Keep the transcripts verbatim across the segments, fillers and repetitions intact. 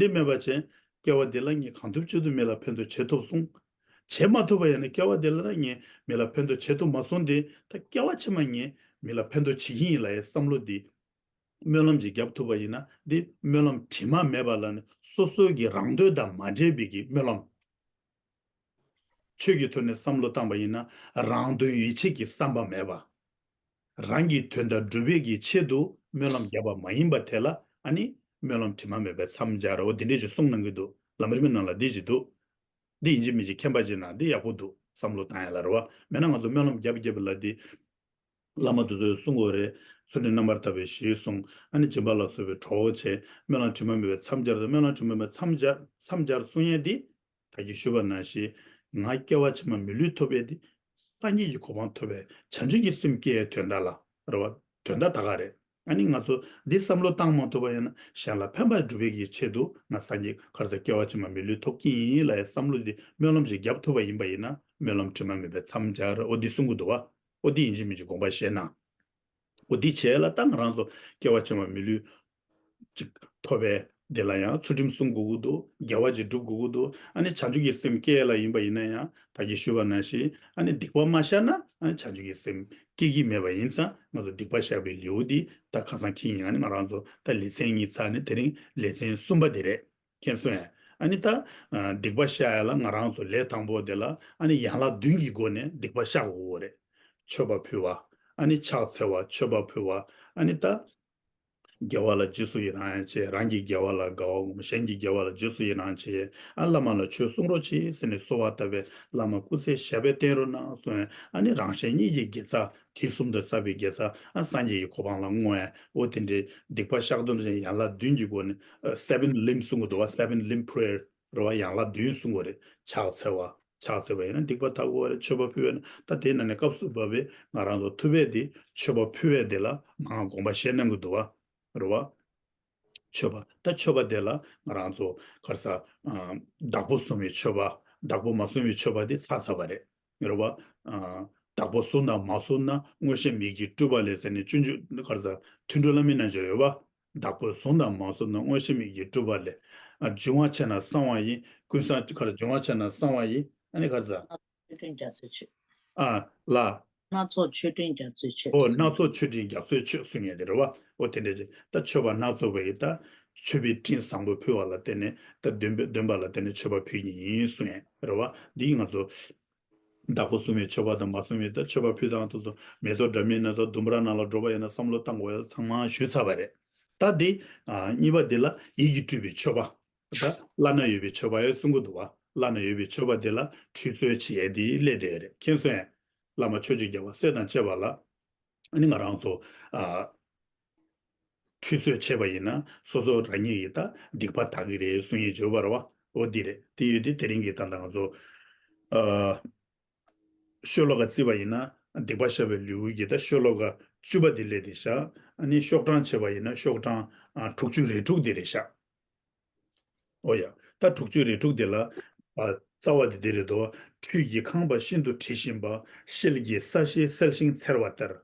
འདི་མེད་པ་བྱས། སྐྱེ་བ་འདི་ལ་ངས་གང་ཐུབ་ཅི་ཐུབ་མི་ལ་ཕན་ཐོགས་བྱེད་ཐུབ་སོང་། བྱེད་མ་ཐུབ་པ་ཡིན་ན་སྐྱེ་བ་འདི་ལ་ངས་མི་ལ་ཕན་ཐོགས་བྱེད་ཐུབ་མ་སོང་སྟེ། ད་སྐྱེ་བ་ཕྱི་མ་ངས་མི་ལ་ཕན་ཐོགས་བྱེད་ཀྱི་ཡིན་ལབ་ཡའི་བསམ་བློ་འདི། སྨོན་ལམ་ཅིག་བརྒྱབ་ཐུབ་པ་ཡིན་ན། འདི་སྨོན་ལམ་དྲི་མ་མེད་པ་ལ་ནི་སོ་སོའི་གི་རང་འདོད་དང་མ་འབྲེལ་བའི་གི་སྨོན་ལམ། ཆོས་ཀྱི་ཐོག་ནས་བསམ་བློ་བཏང་པ་ཡིན་ན། རང་དོན་ཡིད་བྱེད་ཀྱི་བསམ་པ་མེད་པ། རང་གི་དོན་དག་སྒྲུབ་པའི་གི་ཆེད་དུ་སྨོན་ལམ་བརྒྱབ་པ་མ་ཡིན་པ་དེ་ལ་ཨ་ནི་སྨོན་ལམ་དྲི་མ་མེད་པའི་མཚམས་སྦྱར། འོ་དེ་འདྲས་ཅིག་གསུངས་གནང་གི་འདུག། ལམ་རིམ་ནང་ལ་འདི་ཅིག་འདུག། འདི་ཡིན་གཅིག་མིན་གཅིག་མཁྱེན་པ་ཅིག་ན་འདི་ཡག་པོ་འདུག། བསམ་བློ་བཏང་ཡ་ལ་རེད་བ། མེད་ན་ང་ཚོ་སྨོན་ལམ་བརྒྱབ་བརྒྱབ་པ་ལ་འདི། བླ་མ་དེ་ཚོས་གསུང་གོ་རེད། ཚུལ་ཁྲིམས་རྣམ་པར་དག་པའི་གཞི་བཟུང་། ཨ་ནི་སྦྱིན་པ་ལ་སོགས་པའི་གྲོགས་བྱས། སྨོན་ལམ་དྲི་མ་མེད་པའི་མཚམས་སྦྱར་དང་། སྨོན་ལམ་དྲི་མ་མེད་པའི་མཚམས་སྦྱར་མཚམས་སྦྱར་གསུང་ཡས་འདི། ད་གིན་ཞུས་པ་ནང་བཞིན། ང་སྐྱེ་བ་ཕྱི་མ་མི་ལུས་ཐོབ་པའི་འདི། སངས་རྒྱས་ཀྱི་གོ་འཕང་ཐོབ་པའི་བྱང་ཆུབ་ཀྱི་སེམས་བསྐྱེད་ཡས་དོན་དག་ལ་རེད་བ། དོན་དག་ད་ག་རེད། ཨ་ནི་ང་ཚོ་འདི་བསམ་བློ་བཏང་མ་ཐུབ་པ་ཡིན་ན། གཞན་ལ་ཕན་པ་སྒྲུབ་པའི་གི་ཆེད་དུ་ང་སངས་རྒྱས་ག་རེ་ཟེར། སྐྱེ་བ་ཕྱི་མ་མི་ལུས་ཐོབ་ཀྱི་ཡིན་ལབ་ཡའི་བསམ་བློ་འདི་སྨོན་ལམ་ཞིག་བརྒྱབ་ཐུབ་པ་ཡིན་པ་ཡིན་ན། སྨོན་ལམ་དྲི་མ་མེད་པའི་མཚམས་སྦྱར། འོ་འདི་གསུང་གི་འདུག་བ། འོ་འདི་ཡིན་གཅིག་མིན་གཅིག་དགོངས་པ་བཞེས་གནང་། འོ་འདི་བྱས་ལ་ད་ང་རང་ཚོ་སྐྱེ་བ་ཕྱི་མ་མི་ལུས་ཅིག་ཐོབ་པའི་འདི་ལ་ཡང་ཚུལ་ཁྲིམས་སྲུང་དགོས་ཀྱི་འདུག། དགེ་བ་ཅིག་སྒྲུབ་དགོས་ཀྱི་འདུག། ཨ་ནི་བྱང་ཆུབ་ཀྱི་སེམས་བསྐྱེད་ལ་ཡིན་པ་ཡིན་ན་ཡང་། ད་གིན་ཞུས་པ་ནང་བཞིན། ཨ་ནི་སྡིག་པ་མ་བཤགས་ན་ཨ་ནི་བྱང་ཆུབ་ཀྱི་སེམས་སྐྱེ་གི་མེད་པ་ཡིན་ཙང་། ང་ཚོ་སྡིག་པ་བཤགས་པའི་ལེའུ་འདི་ད་ཁ་སང་ཁྱེད་ཉིད། ཨ་ནི་ང་རང་ཚོ་ད་ལེ་ཚན་གཉིས་ཚར་ནས་དེ་རིང་ལེ་ཚན་གསུམ་པ་དེ་རེད། མཁྱེན་སོང་ངས། ཨ་ནི་ད་ཨ་སྡིག་པ་བཤགས་ཡ་ལ་ང་རང་ཚོ་ལས་དང་པོ་དེ་ལ་ཨ་ནི་ཡན་ལག་བདུན་གྱི་སྒོ་ནས་སྡིག་པ་བཤགས་དགོས་རེད། མཆོད་པ་ཕུལ་བ། ཨ་ནི་ཕྱག་འཚལ་བ། མཆོད་པ་ཕུལ་བ། ཨ་ནི་ད་དགེ་བ་ལ་རྗེས་སུ་ཡི་རང་བྱེད། རང་གི་དགེ་བ་ལ་དགའ་བ་སྒོམ། གཞན་གྱི་དགེ་བ་ལ་རྗེས་སུ་ཡི་རང་བྱེད། ཨ་བླ་མ་ལ་ཆོས་གསུང་རོགས་གྱིས་ཟེར་ནས་གསོལ་བ་བཏབ་པས། བླ་མ་སྐུ་ཚེ་ཞབས་པད་བརྟན་རོགས་གནང་གསུངས། ཨ་ནི་རང་གཞན་གཉིས་ཀྱི་དགེ་རྩ། དུས་གསུམ་དུ་བསགས་པའི་དགེ་རྩ། ཨ་སངས་རྒྱས་ཀྱི་གོ་འཕང་ལ་བསྔོ་བས། འོ་དེ་འདྲའི་སྡིག་པ་བཤགས་སྡོམ་བཞིན་ཡན་ལག་བདུན་གྱི་སྒོ་ནས། ཨ་seven limb གསུང་གི་འདུག་བ། Seven limb prayer རེད་བ། ཡན་ལག་བདུན་གསུང་གི་རེད། ཕྱག་འཚལ་བ། ཕྱག་འཚལ་བ་ཡིན་ན་སྡིག་པ་དག་གི་རེད། མཆོད་པ་ཕུལ་བས་ན། ད་དེ་ནང་ནས་སྐབས་སུ་བབས་པའི་ང་རང་ཚོ་ཐུབ་པས་དེ་མཆོད་པ་ཕུལ་བས་དེ་ལ་མར་དགོངས་པ་བཞེས་གནང་གི་འདུག་བ། རེད་བ། མཆོད་པ། ད་མཆོད་པ་དེ་ལ་ང་རང་ཚོ་ག་རེ་ཟེར། ཨ་བདག་པོ་བཟུང་བའི་མཆོད་པ། བདག་པོ་མ་བཟུང་བའི་མཆོད་པ་དེ་ཚར་ཚར་བ་རེད། རེད་བ། ཨ་བདག་པོ་བཟུང་དང་མ་བཟུང་ན་མངོན་ཤེས་མིག་གིས་སྤྲུལ་པ་ལས་ཟེར་ནས། སྤྱོད་འཇུག་ག་རེ་ཟེར། ཐུན་གྲོལ་བླ་མའི་རྣལ་འབྱོར་ཡོད་བ། བདག་པོས་བཟུང་དང་མ་བཟུང་ན། མངོན་ཤེས་མིག་གིས་སྤྲུལ་པ་ལས། ཨ་འབྱུང་བ་ཆེ་ན་གསང་བ་ཡིན། ཀུན་བཟང་ག་རེ། འབྱུང་བ་ཆེ་ན་གསང་བ་ཡིན། ཨ་ནི་ག་རེ་ཟེར། མཆོད་སྤྲིན་རྒྱ་མཚོའི་ཆུ། ཨ་ལ། སྣ་ཚོགས་མཆོད་སྤྲིན་རྒྱ་མཚོའི་ཆུ། ཨོ། སྣ་ཚོགས་མཆོད་སྤྲིན་རྒྱ་མཚོའི་ཆུ་གསུང་མཁན་དེ་རེད་བ། ཨོ་དེ་འདྲ་ཅིག། ད་མཆོད་པ་སྣ་ཚོགས་པ་ཡིས་ད་མཆོད་པའི་སྤྲིན་བཟང་པོ་ཕུལ་བ་ལ་བརྟེན་ནས། ད་འདོན་པའི་འདོན་པ་ལ་བརྟེན་ནས་མཆོད་པ་ཕུལ་གྱི་ཡིན་གསུང་མཁན་རེད་བ། འདིས་ང་ཚོ་བདག་པོ་བཟུང་བའི་མཆོད་པ་དང་མ་བཟུང་བའི། ད་མཆོད་པ་ཕུལ་སྟངས་དེ་ཚོ་མེ་ཏོག་འདྲ་མིན་སྣ་ཚོགས་ལྡུམ་ར་ནང་ལ་འགྲོ་བ་ཡིན་ན་བསམ་བློ་བཏང་དགོས་ཡ་ཚང་མ་ཞུས་ཚར་བ་རེད། ད་འདི་ཨ་གཉིས་པ་འདི་ལ་ཡིད་ཀྱིས་སྤྲུལ་པའི་མཆོད་པ། ད་བླ་ན་ཡོད་པའི་མཆོད་པ་ཡང་གསུང་གི་འདུག་བ། བླ་ན་ཡོད་པའི་མཆོད་པ་འདི་ལ་ཁྲུས་གསོལ་བྱེད་ཡས་འདི་སླེབས་བསྡད་ཡོད་རེད། མཁྱེན་སོང་ངས། བླ་མ་ཕྱོགས་བཅུའི་རྒྱལ་བ་སྲས་དང་བཅས་པ་ལ། ཨ་ནི་ང་རང་ཚོ་ཨ་ཁྲུས་གསོལ་བྱས་པ་ཡིན་ན་སོ་སོ་རང་ཉིད་ཀྱི་ད་སྡིག་པ་དག་གི་རེད་གསུང་ཡས་བརྗོད་པ་རེད་བ། འོ་འདི་རེད། དེ་ཡོད་དེ་དེ་རིང་གི་ད་ལྟ་ང་ཚོ་ཨ་ཤོ་ལོ་ཀ་བརྩིས་པ་ཡིན་ན་སྡིག་པ་བཤགས་པའི་ལེའུ་གི་ད་ཤོ་ལོ་ཀ་བཅུ་པ་འདི་སླེབས་བསྡད་ཤག། ཨ་ནི་ཤོག་གྲངས་བྱས་པ་ཡིན་ན་ཤོག་གྲངས་ཨ་དྲུག་ཅུ་རེ་དྲུག་འདི་རེད་ཤག། ཨོ་ཡ། ད་དྲུག་ཅུ་རེ་དྲུག་དེ་ལ། ཨ་རྩ་བ་དེ་འདི་རེད་དོ། ཁྲུས་ཀྱི་ཁང་པ་ཤིན་ཏུ་དྲི་ཞིམ་པ། ཤེལ་གྱི་ས་གཞི་གསལ་ཞིང་འཚེར་བ་ལྟར།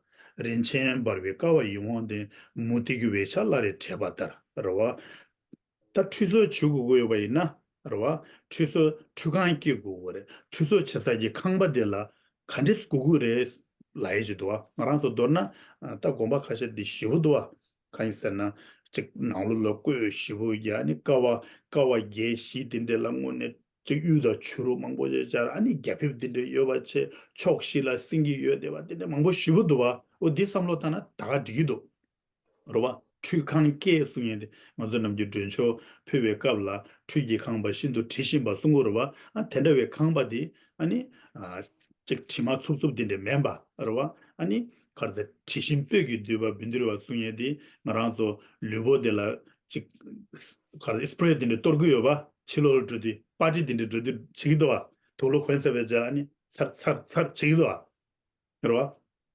རིན་ཆེན་འབར་བའི་ཀ་བ་ཡིད་འོང་ལྡན། མུ་ཏིག་གི་འོད་ཆགས་བླ་རེ་བྲེས་པ་ལྟར། རེད་བ། ད་ཁྲུས་གསོལ་བྱེད་དགོས་ཀྱི་ཡོད་པ་ཡིན་ན། རེད་བ། ཁྲུས་གསོལ་ཁྲུས་ཁང་སྐྱེལ་དགོས་ཀྱི་རེད། ཁྲུས་གསོལ་བྱེད་ས་ཀྱི་ཁང་པ་དེ་ལ་ག་འདྲས་དགོས་ཀྱི་རེད་ལབ་ཡས་ཅིག་འདུག་བ། ང་རང་ཚོ་མདོར་ན་ད་དགོན་པ་ཁ་ཤས་འདི་ཞེ་པོ་འདུག་བ། གང་ཡིན་ཟེར་ན། གཅིག་ནང་ལོགས་ལ་བཀོད་ཞེ་པོ་ཡ། ཨ་ནི་ཀ་བ་ཀ་བ་བརྒྱད་བཞི་དེ་འདྲ་ལ་དངོས་གནས་གཅིག་གཡུ་དང་བྱུ་རུ་མང་པོ་ཞིག་སྦྱར། ཨ་ནི་རྒྱ་ཕིབས་དེ་འདྲ་ཡོད་པ་བྱས། ཕྱོགས་བཞི་ལ་སེང་གེ་ཡོད་བསྡད་པ་དེ་འདྲ་མང་པོ་ཞེ་པོ་འདུག་བ། འོ་འདི་བསམ་བློ་བཏང་ན་ད་ག་འགྲིག་གི་འདུག། རེད་བ། ཁྲུས་ཁང་སྐྱེལ་གསུང་ཡས་དེ་ང་ཚོ་ནམ་རྒྱུན་མགྲོན་ཆོག་ཕུལ་བའི་སྐབས་ལ་ཁྲུས་ཀྱི་ཁང་པ་ཤིན་ཏུ་དྲི་ཞིམ་པ་གསུང་གི་རེད་བ། ཨ་དེ་འདྲ་བའི་ཁང་པ་དེ་ཨ་ནི་ཨ་གཅིག་དྲི་མ་འཚུབ་འཚུབ་དེ་འདྲ་མིན་པ་རེད་བ། ཨ་ནི་ག་རེ་ཟེར། དྲི་ཞིམ་སྤོས་ཀྱིས་བསྡུས་པ་བཻ་ཌཱུརྱ་བ་གསུང་ཡས་དེ་ང་རང་ཚོ་ལུས་པོ་དེ་ལ་གཅིག་ག་རེ་སི་པེ་རེ་དེ་འདྲ་གཏོར་གི་ཡོད་པ། ཕྱི་ལོགས་ལ་འགྲོ་དུས་པར་ཊི་དེ་འདྲ་འགྲོ་དུས་བྱེད་ཀྱི་འདུག་བ། དུག་ལོག་གོན་ཚར་བའི་རྗེས་ལ་ཨ་ནི་ཚར་ཚར་ཚར་བྱེད་ཀྱི་འདུག་བ། རེད་བ།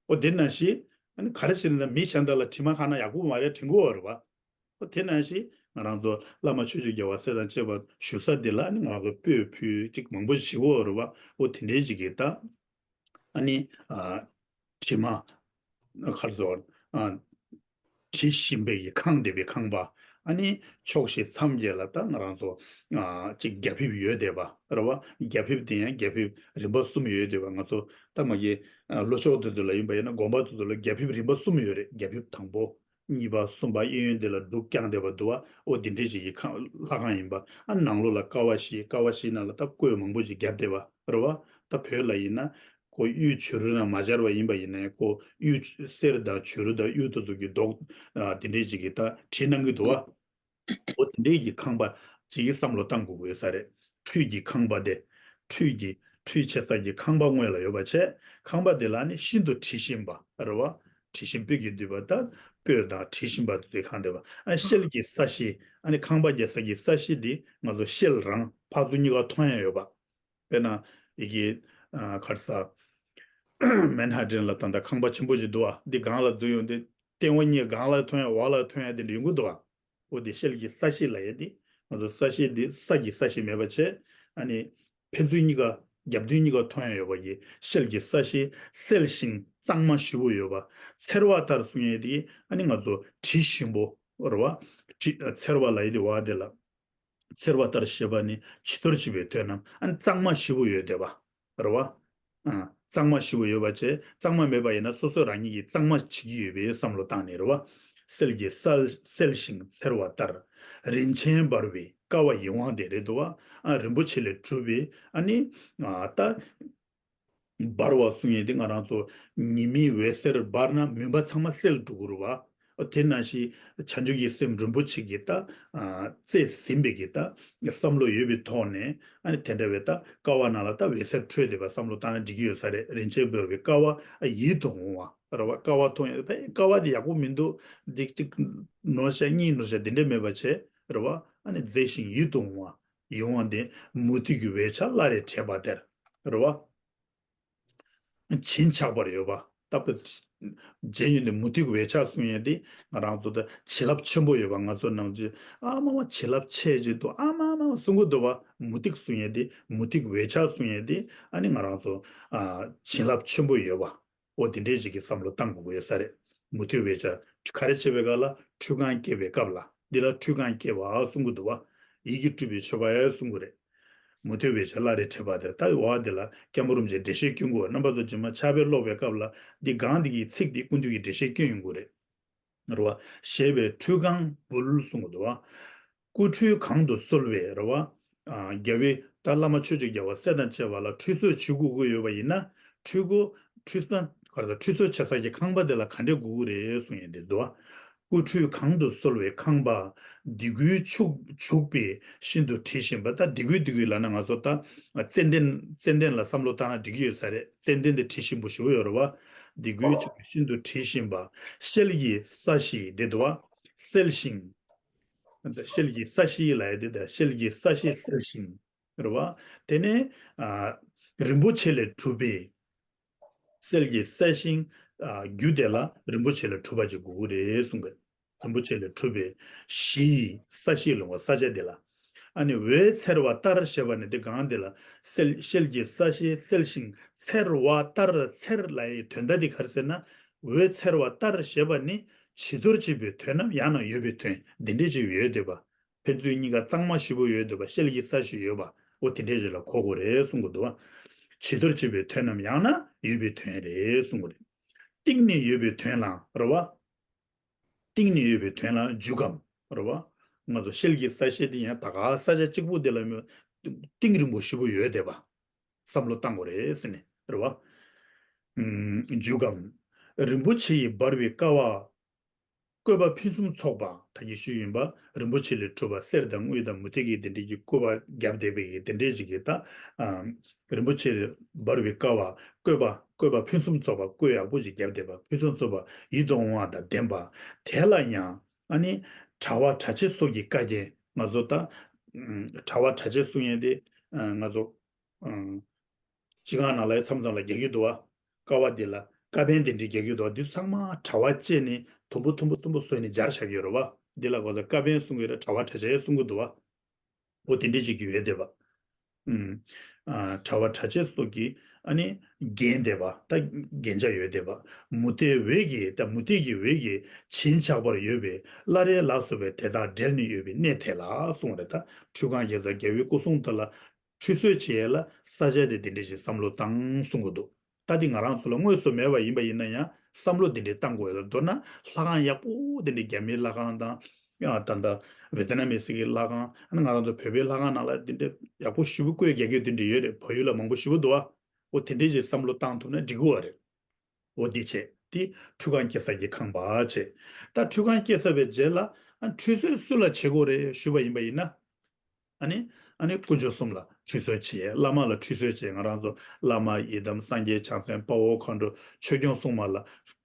འོ་དེ་ནང་བཞིན་ཨ་ནི་ག་རེ་ཞིག་ན་མི་གཞན་དག་ལ་དྲི་མ་ཁ་ན་ཡག་པོ་མ་རེད་དྲན་གྱི་ཡོད་རེད་བ། འོ་དེ་ནང་བཞིན་ང་རང་ཚོ་བླ་མ་ཕྱོགས་བཅུའི་རྒྱལ་བ་སྲས་དང་བཅས་པ་བཞུགས་ས་འདི་ལ་ཨ་ནི་ང་རང་ཚོ་སྤོས་ཕུལ་ཅིག་མང་པོ་ཞིག་བྱེད་ཀྱི་ཡོད་རེད་བ། འོ་དེ་འདྲའི་ཅིག་གི་ད་ཨ་ནི་ཨ་དྲི་མ་ག་རེ་ཟེར་ཨ་དྲི་ཞིམ་པའི་གི་ཁང་བསྡད་པའི་ཁང་པ། ཨ་ནི་ཕྱོགས་བཞི་མཚམས་བརྒྱད་ལ་ད་ང་རང་ཚོ་ཨ་ཅིག་རྒྱ་ཕིབས་ཡོད་བསྡད་པ་རེད་བ། རྒྱ་ཕིབས་དེ་ཡང་རྒྱ་ཕིབས་རིམ་པ་གསུམ་ཡོད་བསྡད་པ། ང་ཚོ་ད་མ་གི་ཨ་ལྷོ་ཕྱོགས་དེ་ཚོ་ལ་ཡིན་པ་ཡིན་ན་དགོན་པ་དེ་ཚོ་ལ་རྒྱ་ཕིབས་རིམ་པ་གསུམ་ཡོད་རེད། རྒྱ་ཕིབས་དང་པོ། གཉིས་པ་གསུམ་པ་གཡས་གཡོན་དེ་ལ་འབྲུག་བརྐྱངས་བསྡད་པ་འདུག་བ། ཨོ་དེ་འདྲས་ཞིག་གི་ཁང་ལྷ་ཁང་ཡིན་པ། ཨ་ནང་ལོགས་ལ་ཀ་བ་བཞི། ཀ་བ་བཞི་ནང་ལ་ད་བརྐོས་མང་པོ་ཞིག་བརྒྱབ་བསྡད་པ་རེད་བ། ད་བོད་ལ་ཡིན་ན་ཁོ་གཡུ་བྱུ་རུ་ནང་མ་སྦྱར་བ་ཡིན་པ་ཡིན་ནའི་ཁོ་གཡུ་གསེར་དང་བྱུ་རུ་དང་གཡུ་དེ་ཚོ་གི་མདོག་ཨ་དེ་འདྲས་ཞིག་གི་ད་བྲིས་གནང་གི་འདུག་བ། འོ་དེ་འདྲས་ཀྱི་ཁང་པ་ཅིག་བསམ་བློ་བཏང་དགོས་ཀྱི་ཡོད་ས་རེད། ཁྲུས་ཀྱི་ཁང་པ་དེ། ཁྲུས་ཀྱི་ཁྲུས་བྱེད་ས་ཀྱི་ཁང་པ་དངོས་ལ་ཡོད་པ་བྱས། ཁང་པ་དེ་ལ་ནི་ཤིན་ཏུ་དྲི་ཞིམ་པ་རེད་བ། དྲི་ཞིམ་སྤོས་ཀྱིས་བསྡུས་པ་དང་སྤོས་དང་དྲི་ཞིམ་པ་དེ་ཚོའི་ཁང་དེ་བ། ཨ་ཤེལ་གྱི་ས་གཞི། ཨ་ནི་ཁང་པ་རྒྱག་ས་ཀྱི་ས་གཞི་དེ་ང་ཚོ་ཤེལ་རང་ཕར་ཚུར་གཉིས་ཀ་མཐོང་ཡ་ཡོད་པ། དཔེར་ན་ཡི་གེ་ཨ་ག་རེ་ཟ། མན་ཧ་ཏན་ལ་ད་ལྟ་ཁང་པ་ཆེན་པོ་ཞིག་འདུག་བ། འདི་སྒང་ལ་འཛུལ་ཡོང་དུས་སྟེང་བ་གཉིས་སྒང་ལ་མཐོང་ཡ་འོག་ལ་མཐོང་ཡ་དེ་འདྲ་ཡོང་གི་འདུག་བ། འོ་དེ་ཤེལ་གྱི་ས་གཞི་ལབ་ཡ་དེ། ང་ཚོ་ས་གཞི་དེ་ས་གི་ས་གཞི་མེད་པ་བྱས། ཨ་ནི་ཕན་ཚུན་གཉིས་ཀ་རྒྱབ་མདུན་གཉིས་ཀ་མཐོང་ཡ་ཡོད་པ་གི་ཤེལ་གྱི་ས་གཞི་གསལ་ཞིང་གཙང་མ་ཞེ་པོ་ཡོད་པ། ཚེར་བ་ལྟར་གསུང་ཡ་དེ་ཨ་ནི་ང་ཚོ་དྲི་ཞིམ་པོ་རེད་བ། དྲི་ཚེར་བ་ལབ་ཡ་དེ་བ་དེ་ལ། ཚེར་བ་ལྟར་ཞེས་པ་ནི་བྱི་དོར་བྱེད་པའི་དོན་རྣམས། ཨ་ནི་གཙང་མ་ཞེ་པོ་ཡོད་བསྡད་པ་རེད་བ། ཨ། གཙང་མ་ཞེ་པོ་ཡོད་པ་བྱས། གཙང་མ་མེད་པ་ཡིན་ན་སོ་སོ་རང་ཉིད་ཀྱིས་གཙང་མ་བྱེད་ཀྱི་ཡོད་པའི་བསམ་བློ་བཏང་ནས་རེད་བ། གསལ་གྱི་གསལ་གསལ་ཞིང་ཚེར་བ་ལྟར། རིན་ཆེན་འབར་བའི་ཀ་བ་ཡིད་འོང་དེ་རེད་འདུག་བ། ཨ་རིན་པོ་ཆེ་ལས་གྲུབ་པའི་ཨ་ནི་ཨ་ད་འབར་བ་གསུང་ཡས་དེ་ང་རང་ཚོ་ཉི་མའི་འོད་ཟེར་འབར་ན་མུན་པ་ཚང་མ་སེལ་འགྲོ་གི་རེད་བ། ཨོ་དེ་ནང་བཞིན་བྱང་ཆུབ་ཀྱི་སེམས་རིན་པོ་ཆེ་གི་ད་ཨ་རྩེས་ཟིན་པའི་གི་ད་བསམ་བློ་ཡོད་པའི་ཐོག་ནས། ཨ་ནི་དེ་འདྲ་བའི་ད་ཀ་བ་ནང་ལ་ད་འོད་ཟེར་འཕྲོས་བསྡད་པ་བསམ་བློ་བཏང་ན་འགྲིག་གི་ཡོད་ས་རེད། རིན་ཆེན་འབར་བའི་ཀ་བ་ཡིད་དུ་འོང་བ་རེད་བ། ཀ་བ་མཐོང་ཡ་ཕ་ཀ་བ་དེ་ཡག་པོ་མི་འདུག་འདི་གཅིག་ནོར་ཤག་གཉིས་ནོར་ཤག་དེ་འདྲ་མེད་པ་བྱས་རེད་བ། ཨ་ནི་མཛེས་ཤིང་ཡིད་དུ་འོང་བ་ཡིད་འོང་དེ་མུ་ཏིག་གི་འོད་ཆགས་བླ་རེ་བྲེས་པ་དེར་རེད་བ། བྱིན་ཆགས་པར་ཡོད་པ། ད་དཔེ་མཇལ་ཡོང་དུས་མུ་ཏིག་འོད་ཆགས་གསུང་ཡས་དེ་ང་རང་ཚོ་ད་བྱིན་རླབས་ཆེན་པོ་ཡོད་པ། ང་ཚོ་ནང་ཆོས་ཨ་མ་མ་བྱིན་རླབས་ཆེ་ཆེ་འདུག་ཨ་མ་མ་གསུང་གི་འདུག་བ། མུ་ཏིག་གསུང་ཡས་དེ་མུ་ཏིག་འོད་ཆགས་གསུང་ཡས་དེ་ཨ་ནི་ང་རང་ཚོ་ཨ་བྱིན་རླབས་ཆེན་པོ་ཡོད་པ། འོ་དེ་འདྲའི་ཞིག་གི་བསམ་བློ་བཏང་དགོས་ཀྱི་ཡོད་ས་རེད། མུ་ཏིག་འོད་ཆགས་ག་རེ་བྱེད་པའི་སྐབས་ལ། ཁྲུས་ཁང་བསྐྱེད་པའི་སྐབས་ལ། འདི་ལ་ཁྲུས་ཁང་བསྐྱེད་པ་གསུང་གི་འདུག་བ། ཡིད་ཀྱིས་སྤྲུལ་པའི་མཆོད་པ་ཡང་གསུང་གི་རེད། མུ་ཏིག་འོད་ཆགས་བླ་རེ་བྲེས་པ་དེར། ད་འོ་དེ་ལ་སྐྱབས་མགོན་རིན་པོ་ཆེས་འགྲེལ་བཤད་སྐྱོན་གྱི་ཡོད། རྣམ་པ་ཚོ་རྗེས་མ་ཕྱག་དཔེ་ཀློག་པའི་སྐབས་ལ་འདི་གང་འདི་གི་ཚིག་འདི་སྐུ་མདུན་གྱིས་འགྲེལ་བཤད་སྐྱོན་ཡོང་གི་རེད། རེད་བ། ཞེས་པའི་ཁྲུས་ཁང་འབུལ་གསུང་གི་འདུག་བ། སྐུ་ཁྲུས་གང་དུ་གསོལ་བའི་རེད་བ། ཨ་རྒྱལ་བའི་ད་བླ་མ་ཆོས་ཀྱི་རྒྱལ་བ་སྲས་དང་བཅས་པ་ལ་ཁྲུས་གསོལ་བྱེད་དགོས་ཀྱི་ཡོད་པ་ཡིན་ན། ཁྲུས་གོ་ཁྲུས་གསོལ་ག་རེ་ད་ཁྲུས་གསོལ་བྱེད་ས་ཀྱི་ཁང་པ་དེ་ལ་ག་འདྲས་དགོས་ཀྱི་རེད་གསུང་ཡས་དེ་འདུག་བ། སྐུ་ཁྲུས་གང་དུ་གསོལ་བའི་ཁང་པ། སྡེ་དགུའི་ཕྱུག་བྱུག་པའི་ཤིན་ཏུ་དྲི་ཞིམ་པ། ད་སྡེ་དགུའི་སྡེ་དགུའི་ལབ་ན་ང་ཚོ་ད་ཙན་དན་ཙན་དན་ལ་བསམ་བློ་བཏང་ན་འགྲིག་གི་ཡོད་ས་རེད། ཙན་དན་དེ་དྲི་ཞིམ་པོ་ཞེ་པོ་ཡོད་རེད་བ། སྡེ་དགུའི་ཕྱུག་པའི་ཤིན་ཏུ་དྲི་ཞིམ་པ། ཤེལ་གྱི་ས་གཞི་དེ་འདུག་བ། གསལ་ཞིང་། ཤེལ་གྱི་ས་གཞི་ལབ་ཡ་དེ་ད་ཤེལ་གྱི་ས་གཞི་གསལ་ཞིང་། རེད་བ། དེ་ནས་ཨ་རིན་པོ་ཆེ་ལས་གྲུབ་པའི། གསེར་གྱི་གསལ་ཞིང་ཨ་རྒྱུ་དེ་ལ་རིན་པོ་ཆེ་ལས་གྲུབ་པ་ཅིག་དགོས་ཀྱི་རེད་གསུང་གི། རིན་པོ་ཆེ་ལས་གྲུབ་པའི་གཞི་ཡི་ས་གཞི་ལོངས་པ་ས་ཆ་དེ་ལ། ཨ་ནི་འོད་འཚེར་བ་ལྟར་ཞེས་པ་ནི་དེ་གང་དེ་ལ། གསལ་ཤེལ་གྱི་ས་གཞི་གསལ་ཞིང་འཚེར་བ་ལྟར། འཚེར་ལབ་ཡའི་དོན་དག་དེ་ག་རེ་ཟེར་ན། འོད་འཚེར་བ་ལྟར་ཞེས་པ་ནི་བྱི་དོར་བྱེད་པའི་དོན་རྣམས་ཡང་ན་ཡོད་པའི་དོན་འདི་འདྲས་ཅིག་ཡོད་འདོད་པ། ཕན་ཚུན་གཉིས་ཀ་གཙང་མ་ཞེ་པོ་ཡོད་འདོད་པ། ཤེལ་གྱི་ས་གཞི་ཡོད་པ། འོ་དེ་འདྲས་ཞིག་ལ་གོ་དགོས་རེད་གསུང་གི་འདུག་བ། བྱི་དོར་བྱེད་པའི་དོན་རྣམས་ཡང་ན་ཡོད་པའི་དོན་རེད་གསུང་གི་རེད། གཏིང་ནས་ཡོད་པའི་དོན་ལ་རེད་བ། གཏིང་ནས་ཡོད་པའི་དོན་ལ་འཇུག་གམ་རེད་བ། ང་ཚོ་ཤེལ་གྱི་ས་གཞི་དེ་ཡང་ད་ག་ས་ཆ་གཅིག་པུ་དེ་ལ་མི་གཏིང་རིང་པོ་ཞེ་པོ་ཡོད་འདོད་པ། བསམ་བློ་བཏང་དགོས་རེད་ཟེར་ནས་རེད་བ། ཨུམ། འཇུག་གམ། རིན་པོ་ཆེ་ཡིས་འབར་བའི་ཀ་བ། བཀོད་པ་ཕུན་སུམ་ཚོགས་པ་ད་གིན་ཞུས་ཡིན་པ། རིན་པོ་ཆེ་ལས་གྲུབ་པ་གསེར་དང་དངུལ་དང་མུ་ཏིག་གི་དེ་འདྲས་ཀྱི་བཀོད་པ་བརྒྱབ་བསྡད་པའི་གི་དེ་འདྲས་ཅིག་གི་ད། ཨ། རིན་པོ་ཆེ་འབར་བའི་ཀ་བ། བཀོད་པ་བཀོད་པ་ཕུན་སུམ་ཚོགས་པ། བཀོད་ཡག་པོ་ཅིག་བརྒྱབ་བསྡད་པ། ཕུན་སུམ་ཚོགས་པ་ཡིད་དུ་འོང་བ་དང་ལྡན་པ། དེ་ལ་ཡང་ཨ་ནི་དྲ་བ་གྲ་ཆས་སོགས་ཀྱི་ཀ་རྒྱན། ང་ཚོ་ད། ཨ། དྲ་བ་གྲ་ཆས་གསུང་ཡས་དེ། ཨ། ང་ཚོ། ཨ། སྤྱི་ཁང་ནང་ལ་མཚམས་མཚམས་ལ་རྒྱག་གི་འདུག་བ། ཀ་བ་འདི་ལ་ཀ་པན་དེ་འདྲ་རྒྱག་གི་འདུག་བ། འདི་ཚང་མ་དྲ་བ་བཅད་ནས་དུམ་བུ་དུམ་བུ་དུམ་བུ་བཟོས་ནས་སྦྱར་བཞག་གི་ཡོད་རེད་བ། འདི་ལ་གོ་ས་ཀ་པན་གསུང་གི་རེད། དྲ་བ་གྲ་ཆས་གསུང་གི་འདུག་བ། འོ་དེ་འདྲ་ཅིག་གི་ཡོད་བསྡད་པ། ཨུམ། ཨ། དྲ་བ་གྲ་ཆས་སོགས་ཀྱི་ ཨ་ནི་རྒྱན་བསྡེབས་པ། ད་རྒྱན་ཆ་ཡོད་བསྡེབས་པ། མུ་སྟེགས་འོད་ཀྱིས། ད་མུ་སྟེགས་ཀྱི་འོད་ཀྱིས་བྱིན་ཆགས་པར་འོས་པའི། བླ་རེ་ལ་སོགས་པའི་དེ་དག་བསྒྲལ་ནས་ཡོད་པའི་གནས་དེ་ལ་གསུངས་རེད། ད་ཁྲུས་ཁང་བརྒྱབ་ས་རྒྱལ་བའི་སྐུ་གསུང་ཐུགས་ལ་ཁྲུས་གསོལ་བྱེད་ཡས་ལ་ས་ཆ་དེ་དེ་འདྲ་ཞིག་བསམ་བློ་བཏང་གསུང་གི་འདུག་ད་འདི་ང་རང་ཚོ་ལ་དངོས་སུ་མེད་པ་ཡིན་པ་ཡིན་ན་ཡང་བསམ་བློ་འདི་འདྲ་བཏང་དགོས་ཡོད། མདོར་ན་ལྷ་ཁང་ཡག་པོ་འདི་འདྲ་རྒྱ་མིའི་ལྷ་ཁང་དང་། ཡང་ད་ལྟ་ཝེ་ཏི་ནམ་མི་སི་གི་ལྷ་ཁང་། ཨ་ནི་ང་རང་ཚོ་བོད་པའི་ལྷ་ཁང་ནང་ལ་འདི་འདྲ་ཡག་པོ་ཞེ་པོ་བཀོད་རྒྱག་གི་འདི་འདྲ་ཡོད་རེད། བལ་ཡུལ་ལ་མང་པོ་ཞེ་པོ་འདུག་ཨ། འོ་དེ་འདྲ་ཞིག་བསམ་བློ་བཏང་ཐུབ་ན་འགྲིག་གི་ཡོད་རེད། འོ་འདི་བྱས། དེ་ཁྲུས་ཁང་སྐྱེལ་ས་ཀྱི་ཁང་པ་བྱས། ད་ཁྲུས་ཁང་སྐྱེལ་ཚར་བའི་རྗེས་ལ་ཨ་ཁྲུས་གསོལ་སུ་ལ་བྱེད་དགོས་རེད་ཞུས་པ་ཡིན་པ་ཡིན་ན། ཨ་ནི། ཨ་ནི་དཀོན་མཆོག་གསུམ་ལ་ཁྲུས་གསོལ་བྱེད། བླ་མ་ལ་ཁྲུས་གསོལ་བྱེད། ང་རང་ཚོ་བླ་མ་ཡི་དམ་སངས་རྒྱས་བྱང་སེམས་དཔའ་བོ་མཁའ་འགྲོ་ཆོས་སྐྱོང་སྲུང་མ་ལ་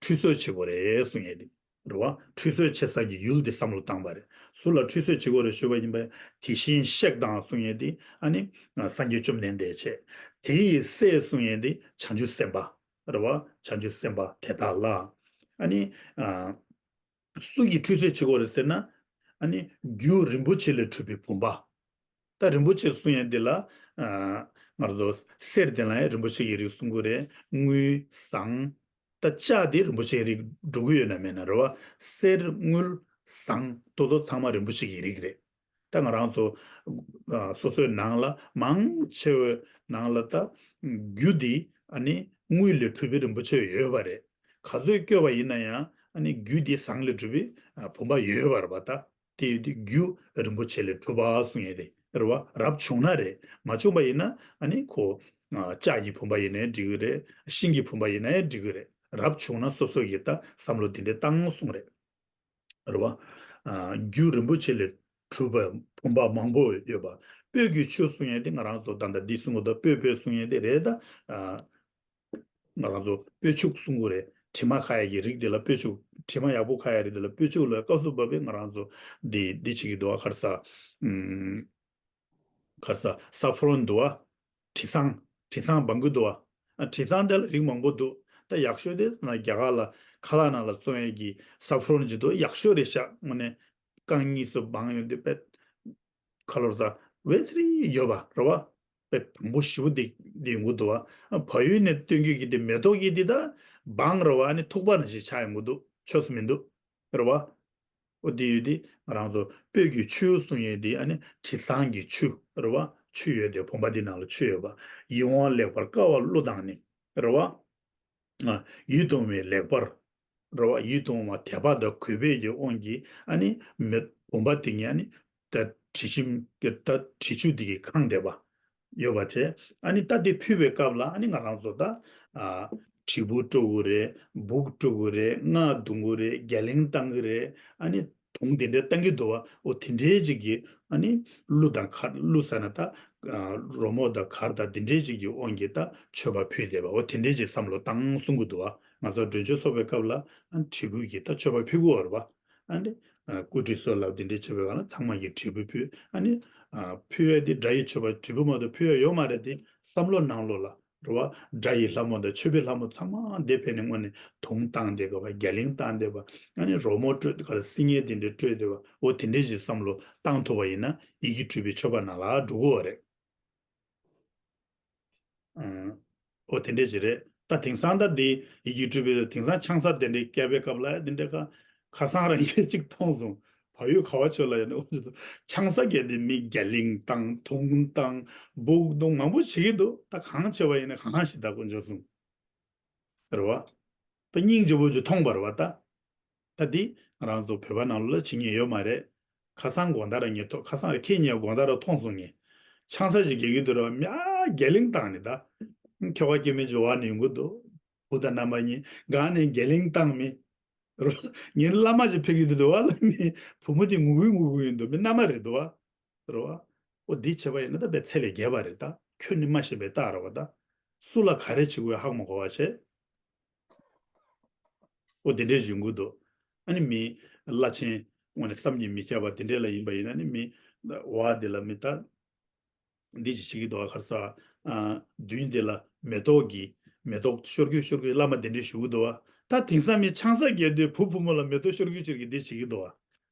ཁྲུས་གསོལ་བྱེད་དགོས་རེད་གསུང་ཡས་དེ་རེད་བ། ཁྲུས་གསོལ་བྱེད་ས་ཀྱི་ཡུལ་དེ་བསམ་བློ་བཏང་པ་རེད། སུ་ལ་ཁྲུས་གསོལ་བྱེད་དགོས་རེད་ཞུས་པ་ཡིན་པས། དེ་བཞིན་གཤེགས་དང་གསུང་ཡས་དེ་ཨ་ནི་སངས་རྒྱས་བཅོམ་ལྡན་འདས་བྱས། དེ་ཡི་སྲས་གསུང་ཡས་དེ་བྱང་ཆུབ་སེམས་དཔའ་རེད་བ། བྱང་ཆུབ་སེམས་དཔའ་དེ་དག་ལ་ཨ་ནི། སུ་ཡིས་ཁྲུས་གསོལ་བྱེད་དགོས་རེད་ཟེར་ན། ཨ་ནི་རྒྱུ་རིན་པོ་ཆེ་ལས་གྲུབ་པའི་བུམ་པ། ད་རིན་པོ་ཆེ་གསུང་ཡས་འདི་ལ། ཨ། ང་ཚོ་གསེར་དེ་ལ་ཡང་རིན་པོ་ཆེ་གི་རིགས་གསུང་གི་རེད། དངུལ་ཟངས། ད་ལྕགས་དེ་རིན་པོ་ཆེ་གི་རིགས་འགྲོ་གི་ཡོད་ན་མེད་ན་རེད་བ། གསེར་དངུལ་ཟངས་དེ་ཚོ་ཚང་མ་རིན་པོ་ཆེ་གི་རིགས་རེད། ད་ང་རང་ཚོ་ཨ་སོ་སོའི་ནང་ལ་མང་ཆེ་བའི་ནང་ལ་ད་རྒྱུ་འདི་ཨ་ནི་དངུལ་ལས་གྲུབ་པའི་རིན་པོ་ཆེ་ཡོད་པ་རེད། ག་ཚོད་བསྐྱོད་པ་ཡིན་ན་ཡང་ཨ་ནི་རྒྱུ་འདི་ཟངས་ལས་གྲུབ་པའི་ཨ་བུམ་པ་ཡོད་པ་རེད་པ། ད་དེ་ཡོད་དུས་རྒྱུ་རིན་པོ་ཆེ་ལས་གྲུབ་པ་གསུང་ཡས་དེ་རེད་བ། རབ་བྱུང་ན་རེད། མ་བྱུང་པ་ཡིན་ན་ཨ་ནི་ཁོ་ཨ་ལྕགས་ཀྱི་བུམ་པ་ཡིན་ནའི་འགྲིག་གི་རེད། ཤིང་གི་བུམ་པ་ཡིན་ནའི་འགྲིག་གི་རེད། རབ་བྱུང་ན་སོ་སོ་གིས་ད་བསམ་བློ་འདི་འདྲ་བཏང་གསུང་རེད། རེད་བ། ཨ། རྒྱུ་རིན་པོ་ཆེ་ལས་གྲུབ་པའི་བུམ་པ་མང་པོ་ཡོད་པ། སྤོས་ཀྱི་ཆུ་གསུང་ཡས་དེ་ང་རང་ཚོ་ད་ལྟ་འདི་གསུང་གི་འདུག་སྤོས་སྤོས་གསུང་ཡས་དེ་རེད་ད། ཨ། ང་རང་ཚོ་སྤོས་ཆུ་གསུང་གི་རེད། དྲི་མ་ཁ་ཡས་ཀྱི་རིགས་དེ་ལ་སྤོས་ཆུ། དྲི་མ་ཡག་པོ་ཁ་ཡས་རིགས་དེ་ལ་སྤོས་ཆུ་ལ་སྐབས་སུ་བབས་པའི་ང་རང་ཚོ་འདི་འདི་བྱེད་ཀྱི་འདུག་ཨ། ག་རེ་ཟ། ཨུམ། ག་རེ་ཟ། ས་ཕོ་རོན་འདུག་ཨ། དྲི་བཟང་། དྲི་བཟང་སྦང་གི་འདུག་ཨ། ཨ། དྲི་བཟང་དེ་ལ་རིགས་མང་པོ་འདུག་ད་ཡག་ཤོས་དེ་ན་རྒྱ་གར་ལ་ཁ་ལག་ནང་ལ་བཙོང་ཡས་ཀྱི་ས་ཕོ་རོན་ཅིག་འདུག་ཡག་ཤོས་རེད་ཤག་དངོས་གནས་རྐང་གཉིས་སུ་སྦང་ཡོང་དུས་དཔེ་ཁ་ལོ་ཟ་བེ་ཚི་རི་ཡོད་པ་རེད་བ། དཔེ་དང་པོ་ཞེ་པོ་དེ་དེ་ཡོང་གི་འདུག་བ། ཨ། བལ་ཡུལ་ནས་སྟོན་རྒྱུ་གི་དེ་མེ་ཏོག་གི་དེ་ད་སྦང་རེད་བ། ཨ་ནི་ཐུག་པ་ནང་བཞིན་ཆགས་ཡོང་གི་འདུག་ཆོས་སུ་མི་འདུག་རེད་བ། ཨོ་དེ་ཡོད་དེ་ང་རང་ཚོ་སྤོས་ཀྱི་ཆུ་གསུང་ཡས་དེ་ཨ་ནི་དྲི་བཟང་གི་ཆུ་རེད་བ། ཆུ་ཡོད་དེ་བུམ་པ་དེ་ནང་ལ་ཆུ་ཡོད་པ། ཡིད་འོང་ལེགས་པར་དཀར་བ་གླུ་དང་ནི་རེད་བ། ཨ། ཡིད་དུ་འོང་བའི་ལེགས་པར་རེད་བ། ཡིད་དུ་འོང་བ་དད་པ་དང་གུས་པས་ཀྱི་དབང་གིས་ཨ་ནི་མེ་བུམ་པ་དེ་ཉིད་ཨ་ནི་ད་དྲི་ཞིམ་གྱི་ད་དྲི་ཆུ་དེ་གིས་གང་བསྡད་པ་ཡོད་པ་དེ། ཨ་ནི་ད་དེ་ཕུལ་བའི་སྐབས་ལ་ཨ་ནི་ང་རང་ཚོ་ད་ཨ་དྲིལ་བུ་དཀྲོལ་དགོས་རེད། སྦུག་དཀྲོལ་དགོས་རེད། རྔ་བརྡུང་དགོས་རེད། རྒྱ་གླིང་བཏང་གི་རེད། ཨ་ནི་དུང་དེ་འདྲ་བཏང་གི་འདུག་བ། འོ་དེ་འདྲའི་ཅིག་གི་ཨ་ནི་གླུ་དང་གར། གླུ་ཟེར་ན་ད་ཨ་རོལ་མོ་དང་གར་དང་དེ་འདྲའི་ཅིག་གི་དབང་གིས་ད་མཆོད་པ་ཕུལ་བསྡད་པ། འོ་དེ་འདྲའི་ཅིག་བསམ་བློ་བཏང་གསུང་གི་འདུག་བ། ང་ཚོ་མགྲོན་མཆོད་ཚོགས་པའི་སྐབས་ལ་ཨ་དྲིལ་བུ་གིས་ད་མཆོད་པ་ཕུལ་གི་ཡོད་རེད་བ། ཨ་ནི་ཨ་སྐུ་ཁྲུས་གསོལ་ལ་དེ་འདྲའི་མཆོད་པའི་སྒང་ལ་ཚང་མ་གིས་དྲིལ་བུ་ཕུལ། ཨ་ནི་ཨ་ཕུལ་ཡས་དེ་སྒྲ་ཡི་མཆོད་པ་དྲིལ་བུ་མ་གཏོགས་ཕུལ་ཡས་ཡོད་མ་རེད་དེ། བསམ་བློ་ནང་ལོགས་ལ་རེད་བ། སྒྲ་ཡི་ལྷ་མོ་དང་མཆོད་པའི་ལྷ་མོ་ཚང་མ་དེ་ཕེབས་ནས་དངོས་གནས་དུང་བཏང་བསྡད་པ། རྒྱ་གླིང་བཏང་བསྡད་པ། ཨ་ནི་རོལ་མོ་དཀྲོལ། ག་རེ་སིལ་སྙན་དེ་འདྲ་དཀྲོལ་བསྡད་པ། འོ་དེ་འདྲའི་ཞིག་བསམ་བློ་བཏང་ཐུབ་པ་ཡིན་ན་ཡི་གེ་དྲུག་པའི་མཆོད་པ་ནང་ལ་འགྲོ་གི་ཡོད་རེད། ཨང་། འོ་དེ་འདྲས་ཅིག་རེད། ད་དེང་སང་ད་འདི་ཡི་གེ་དྲུག་པའི་དེང་སང་ཆང་ས་དེ་འདྲས་བཀལ་བའི་སྐབས་ལ་དེ་འདྲས་ཁ་ཁ་སང་རང་ཡིན་གཅིག་མཐོང་སོང་། བལ་ཡུལ་ག་བ་ཆོས་ལ་ཡིན་ན་ཆང་ས་བཀལ་དེ་མི་རྒྱ་གླིང་བཏང་དུང་བཏང་སྦུག་བཏང་མང་པོ་བྱེད་ཀྱི་འདུག་ད་གང་བྱེད་པ་ཡིན་ན་གང་ཞིག་ད་དཀོན་མཆོག་གསུམ། རེད་བ། ད་སྙིང་རྗེ་པོ་ཅིག་མཐོང་པ་རེད་བ་ད། ད་འདི་ང་རང་ཚོ་བོད་པ་ནང་ལོགས་ལ་བྱེད་མཁན་ཡོད་མ་རེད། ཁ་སང་དགོང་དག་ར་ངས་ཐོ་ཁ་སང་ར་ཁྱེད་ཉལ་དགོང་དག་ར་མཐོང་སོང་ངས། ཆང་ས་ཞིག་རྒྱག་གི་འདུག་ར་མ་རྒྱ་གླིང་བཏང་ནི་ད། ཁྱོ་ག་སྐྱེ་དམན་འབྱོར་བ་ནས་ཡོང་གི་འདུག་བུ་དང་མནའ་མ་གཉིས་སྒང་ནས་རྒྱ་གླིང་བཏང་མི། རོ། ངའི་བླ་མ་ཞིག་ཕེབས་ཀྱི་འདུག་བ་ལ་ནི་བུ་མོ་དེ་ངུ་གུ་ངུ་གུ་ཡིན་འདུག་མི་མནའ་མ་རེད་འདུག་བ། རོ། འོ་འདི་བྱས་པ་ཡིན་ན་ད་དཔེ་ཚད་ལས་བརྒལ་བ་རེད་ད། ཁྱོད་ནི་མ་ཤེས་པའི་རྟགས་རེད་བ་ད། སུ་ལ་ག་རེ་བྱེད་དགོས་ཧ་གོ་མ་གོ་བ་བྱས། འོ་དེ་འདྲའི་ཞུ་གི་འདུག་ཨ་ནི་མི་བླ་ཆེན་དངོས་གནས་བསམ་གྱིས་མི་ཁྱབ་པ་དེ་འདྲས་ལ་ཡིན་པ་ཡིན་ན་ནི་མི་བ་དེ་ལ་མི་ལྟ། འདི་ཅི་བྱེད་ཀྱི་འདུག་བ་ཁར་ས། ཨ། མདུན་དེ་ལ་མེ་ཏོག་གི་མེ་ཏོག་ཤོར་གྱི་ཤོར་གྱི་བླ་མ་དེ་འདྲས་ཞུ་གི་འདུག་བ། ད་དེང་སང་མི་ཆང་ས་བརྒྱབ་དུས་བུ་བུ་མོ་ལ་མེ་ཏོག་ཤོར་གྱི་ཤོར་གྱི་འདི་བྱེད་ཀྱི་འདུག་བ།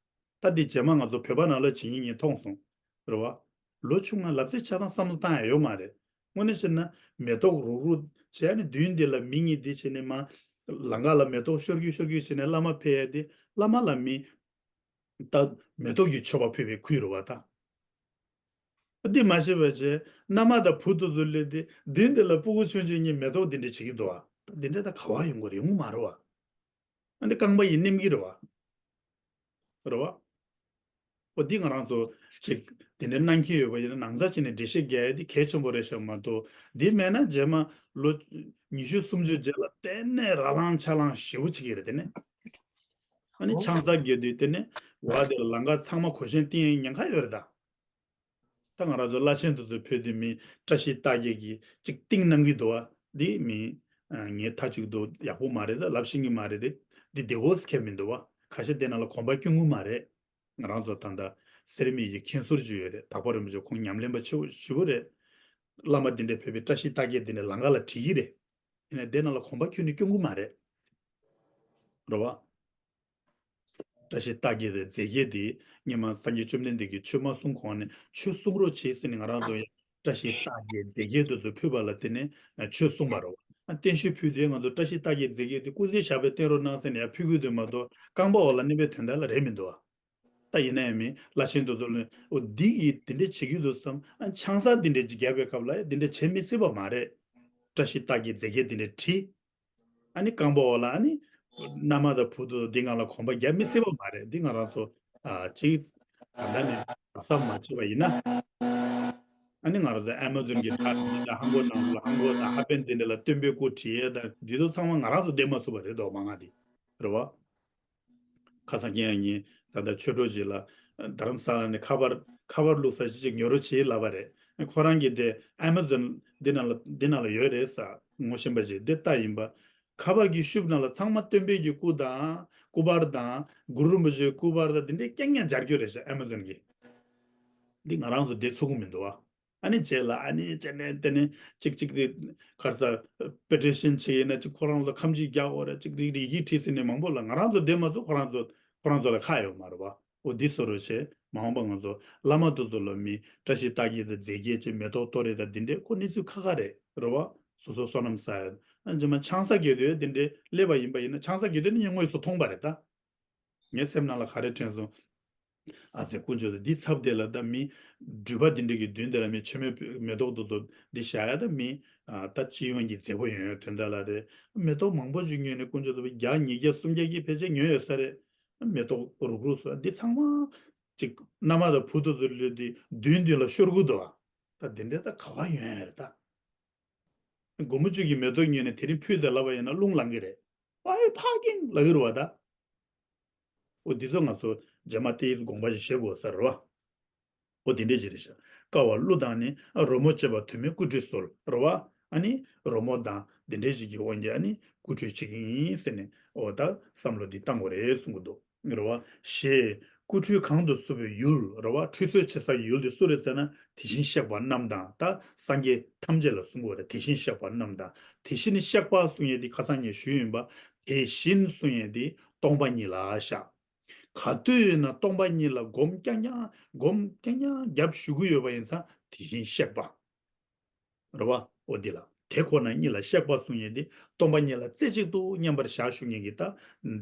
ད་འདི་རྗེས་མ་ང་ཚོ་བོད་པ་ནང་ལ་བྱེད་ཉིན་ངས་མཐོང་སོང་། རེད་བ། ལོ་ཆུང་ང་ལབ་ཚེ་ཆ་ཚང་བསམ་བློ་བཏང་ཡ་ཡོད་མ་རེད། དངོས་གནས་བྱས་ན་མེ་ཏོག་རུག་རུག་བྱས་ནས་མདུན་འདི་ལ་མི་གཉིས་འདི་བྱས་ནས་མ་ལང་ཀ་ལ་མེ་ཏོག་ཤོར་རྒྱུ་ཤོར་རྒྱུ་བྱས་ནས་བླ་མ་ཕེབས་ཡ་དེ་བླ་མ་ལ་མི་ད་མེ་ཏོག་གི་མཆོད་པ་ཕུལ་བའི་ཁུལ་རེད་བ་ད། འདི་མ་ཤེས་པ་བྱས་མནའ་མ་དང་བུ་དེ་ཚོ་སླེབས་ཏེ་མདུན་འདི་ལ་སྤུ་གུ་ཆུང་ཆུང་གཉིས་མེ་ཏོག་འདི་འདྲ་བྱེད་ཀྱི་འདུག་བ། ད་འདི་འདྲ་ད་ག་བ་ཡོང་གི་རེད། ཡོང་གི་མ་རེད་བ། ཨ་འདི་རྐང་པ་ཡིས་མནན་གྱི་རེད་བ། རེད་བ། འོ་འདི་ང་རང་ཚོ་ཅིག་དེ་འདྲའི་གནང་གི་ཡོད་པ་ཡིན་ན་ནང་ཚ་བྱས་ནས་འགྲེལ་བཤད་རྒྱག་ཡ་འདི་གལ་ཆེན་པོ་རེད་ཤག་མ་གཏོགས་འདི་མེད་ན་རྗེས་མ་ལོ་ཉི་ཤུ་སུམ་ཅུ་རྗེས་ལ་གཏན་ནས་ར་ལངས་ཆ་ལངས་ཞེ་པོ་བྱེད་ཀྱི་རེད་དེ་ནས། ཨ་ནི་ཆང་ས་རྒྱག་དུས་དེ་ནས་བ་དེ་ལ་ལང་ཀ་ཚང་མ་གོས་ཆེན་བཏིང་ཡའི་ཉེན་ཁ་ཡོད་རེད་ད། ད་ང་རང་ཚོ་བླ་ཆེན་དེ་ཚོ་ཕེབས་དུས་མི་བཀྲ་ཤིས་རྟགས་བརྒྱད་ཀྱིས་ཅིག་བཏིང་གནང་གི་འདུག་བ། འདི་མི་ངས་མཐའ་གཅིག་ཏུ་ཡག་པོ་མ་རེད་ཟེར་ལབ་ཤེས་ཀྱི་མ་རེད་དེ། འདི་བདེ་བོ་ཁེལ་མི་འདུག་བ། ཁ་ཤས་དེ་ནང་ལ་གོམ་པ་སྐྱོན་གྱི་མ་རེད། ང་རང་ཚོ་ད་ལྟ་སེར་མི་ཡི་མཁན་ཟུར་ཅིག་ཡོད་རེད། དྭགས་པོ་རིན་པོ་ཆེ་ཁོང་ཉམས་ལེན་པ་ཆེ་བོ་ཞེ་པོ་རེད། བླ་མ་འདི་འདྲས་ཕེབས་པའི་བཀྲ་ཤིས་རྟགས་བརྒྱད་འདི་ནས་ལང་ཀ་ལ་བྲིས་ཀྱི་རེད། ཡིན་ནའི་དེ་ནང་ལ་གོམ་པ་ཁྱོན་ནས་སྐྱོན་གྱི་མ་རེད། རེད་བ། བཀྲ་ཤིས་རྟགས་བརྒྱད་དང་རྫས་བརྒྱད་དེ་སྔོན་མ་སངས་རྒྱས་བཅོམ་ལྡན་འདས་ཀྱིས་ཆོས་མ་གསུང་གོང་ནས་ཆོས་གསུང་རོགས་བྱེད་ཟེར་ནས་ང་རང་ཚོ་ཡང་བཀྲ་ཤིས་རྟགས་བརྒྱད་རྫས་བརྒྱད་དེ་ཚོ་ཕུལ་བ་ལ་བརྟེན་ནས་ཆོས་གསུངས་པ་རེད། བརྟན་བཞུགས་ཕུལ་དུས་ང་ཚོ་བཀྲ་ཤིས་རྟགས་བརྒྱད་རྫས་བརྒྱད་དེ་སྐུ་ཚེ་ཞབས་པད་བརྟན་རོགས་གནང་ཟེར་ནས་ཡང་ཕུལ་གྱི་འདུག་མ་གཏོགས་རྐང་པ་འོག་ལ་མནན་པའི་དོན་དག་ལ་རེད་མི་འདུག་ཨ། ད་ཡིན་ན་ཡང་མིན་བླ་ཆེན་དེ་ཚོ་ལ་འོ་འདི་ཡིས་དེ་འདྲ་བྱེད་ཀྱི་འདུག་བསམ། ཨ་ཆང་ས་དེ་འདྲ་ཅིག་བརྒྱབ་པའི་སྐབས་ལ་ཡང་དེ་འདྲ་བྱེད་མི་སྲིད་པ་མ་རེད། བཀྲ་ཤིས་རྟགས་བརྒྱད་རྫས་བརྒྱད་དེ་འདྲ་བྲིས། ཨ་ནི་རྐང་པ་འོག་ལ་ཨ་ནི་མནའ་མ་དང་བུ་དང་འདི་ང་ལ་གོམ་པ་རྒྱག་མི་སྲིད་པ་མ་རེད། འདི་ང་རང་ཚོ་ཨ་ཅིག་ད་ལྟ་ནས་གཟབ་གཟབ་མ་བྱས་པ་ཡིན་ན། ཨ་ནི་ང་རང་ཚོ་ཨེ་མ་ཛོན་གྱི་དྲ་འདི་དང་ཧང་གོ་ནང་ལ་ཧང་གོ་དང་ཧ་པན་དེ་འདྲ་ལ་སྟོན་པའི་སྐུ་བྲིས་ཡས་དང་འདི་ཚོ་ཚང་མ་ང་རང་ཚོ་བསྡད་མ་ཐུབ་པ་རེད་དོ་མ་ང་འདི་རེད་བ། ཁ་སང་ཁྱེད་ཡང་ཉིན་ད་ལྟ་ཆོས་གྲོགས་ཅིག་ལ་རྡ་རམ་ས་ལ་ནས་ཁ་པར་ཁ་པར་བླུགས་ས་ཅིག་ཉོ་རོགས་བྱེད་ལབ་པ་རེད། ཁོ་རང་གིས་དེ་ཨེ་མ་ཛོན་འདི་ནང་ལ་འདི་ནང་ལ་ཡོད་རེད་ས་ངོ་ཤེས་པ་ཅིག་འདི་ལྟ་ཡིན་པ། ཁ་པར་གྱི་ཤུབས་ནང་ལ་ཚང་མ་སྟོན་པའི་གི་སྐུ་དང་སྐུ་པར་དང་གུ་རུ་རིན་པོ་ཆེའི་སྐུ་པར་དང་འདི་འདྲའི་རྐྱང་རྐྱང་སྦྱར་རྒྱུ་རེད་ཤག་ཨེ་མ་ཛོན་གྱིས། འདི་ང་རང་ཚོ་བསྡད་ཚུགས་ཀྱི་མི་འདུག་ཨ། ཨ་ནི་རྗེས་ལ་ཨ་ནི་བྱས་ནས་དེ་ནས་གཅིག་གཅིག་དེ་ག་རེ་ཟ་པེ་ཊི་ཤན་བྱས་ཡིན་ན་གཅིག་ཁོ་རང་ལ་ཁ་མཆུ་རྒྱག་དགོས་རེད། གཅིག་དེ་ཡི་གེ་བྲིས་ཟིན་ནས་མང་པོ་ལ་ང་རང་ཚོ་བསྡད་མ་ཚུགས། ཁོ་རང་ཚོ་ཁོ་རང་ཚོ་ལ་ཁག་ཡོད་མ་རེད་བ། འོ་འདི་བཟོ་རོགས་བྱས། མ་འོངས་པ་ང་ཚོ་བླ་མ་དེ་ཚོ་ལ་མི་བཀྲ་ཤིས་རྟགས་བརྒྱད་དང་རྫས་བརྒྱད་ཅེས་མེ་ཏོག་གཏོར་རེས་དང་འདི་འདྲས་ཁོ་གནས་ཚུལ་ཁག་ཁག་རེད་རེད་བ། སོ་སོ་བསོད་ནམས་བསགས་ཡ། ཨ་རྗེས་མ་ཆང་ས་རྒྱག་དུས་འདི་འདྲས་སླེབས་པ་ཡིན་པ་ཡིན་ན་ཆང་ས་རྒྱག་དུས་ནི་ངས་དངོས་སུ་མཐོང་པ་རེད་ད། ངའི་སེམས་ནང་ལ་ག་རེ་དྲན་སོང་། ཨ་ཙི་དཀོན་མཆོག་ཟེར་འདི་ཚབ་དེ་ལ་ད་མི་སྒྲུབ་པ་འདི་འདྲ་གི་མདུན་དེ་ལ་མི་མཆོད་མེ་མེ་ཏོག་དེ་ཚོ་འདི་བཞག་ཡ་ད་མི་ཨ་ད་སྤྱི་ཡོངས་ཀྱི་མཛེས་པོ་ཡོང་ཡ་དོན་དག་ལ་རེད། མེ་ཏོག་མང་པོ་ཞིག་ཉོས་ནས་དཀོན་མཆོག་ཚོ་བརྒྱ་ཉིས་བརྒྱ་སུམ་བརྒྱ་གི་ཕལ་ཆེར་ཉོས་ཡོད་ས་རེད། མེ་ཏོག་རུག་རུག་སོ་འདི་ཚང་མ་ཅིག་མནའ་མ་དང་བུ་དེ་ཚོ་ལུས་འདི་མདུན་མདུན་ལ་ཤོར་གི་འདུག་ཨ། ད་འདི་འདྲ་ད་ག་བ་ཡོང་ཡ་རེད་ད། སྒོར་མོ་བཅུ་གི་མེ་ཏོག་ཉོས་ནས་དེ་རིང་ཕུལ་ཏེ་ལབ་པ་ཡིན་ན་རླུང་ལངས་ཀྱི་རེད། Why parking ལབ་ཀྱི་རེད་བ་ད། འོ་འདི་ཚོ་ང་ཚོ་རྗེས་མ་དེའི་དགོངས་པ་ཞིག་བཞེས་དགོས་ས་རེད་བ། འོ་འདི་འདྲས་ཅིག་རེད་ཤག་ཀ་བ་ཀླུ་དང་ནི་རོལ་མོ་བཅས་པ་དུ་མས་སྐུ་ཁྲུས་གསོལ་རེད་བ། ཨ་ནི་རོལ་མོ་དང་འདི་འདྲས་ཅིག་གི་དབང་གིས་ཨ་ནི་སྐུ་ཁྲུས་བྱེད་ཀྱི་ཡིན་ཟེར་ནས་འོ་ད་བསམ་བློ་འདི་བཏང་དགོས་རེད་གསུང་གི་འདུག་རེད་བ། ཞེས་སྐུ་ཁྲུས་གང་དུ་གསོལ་བའི་ཡུལ་རེད་བ། ཁྲུས་གསོལ་བྱེད་སའི་ཡུལ་དེ་སུ་རེད་ཟེར་ན་དེ་བཞིན་གཤེགས་པ་རྣམས་དང་ད་སངས་རྒྱས་ཐམས་ཅད་ལ་གསུང་དགོས་རེད། དེ་བཞིན་གཤེགས་པ་རྣམས་དང་། དེ་བཞིན་གཤེགས་པ་གསུང་ཡས་དེ་ཁ་སང་ངས་ཞུས་ཡིན་པ། དེ་བཞིན་གསུང་ཡས་དེ་སྟོང་པ་ཉིད་ལ་བཞག་ག་དུས་ཡིན་ན་སྟོང་པ་ཉིད་ལ་སྒོམ་རྐྱང་རྐྱང་སྒོམ་རྐྱང་རྐྱང་རྒྱབ་ཞུ་གི་ཡོད་པ་ཡིན་ཙང་དེ་བཞིན་གཤེགས་པ། རེད་བ། འོ་འདི་ལ། དེ་ཁོ་ན་ཉིད་ལ་གཤེགས་པ་གསུང་ཡས་འདི་སྟོང་པ་ཉིད་ལ་རྩེ་གཅིག་ཏུ་མཉམ་པར་བཞག་ཞུ་མཁན་གྱི་ད་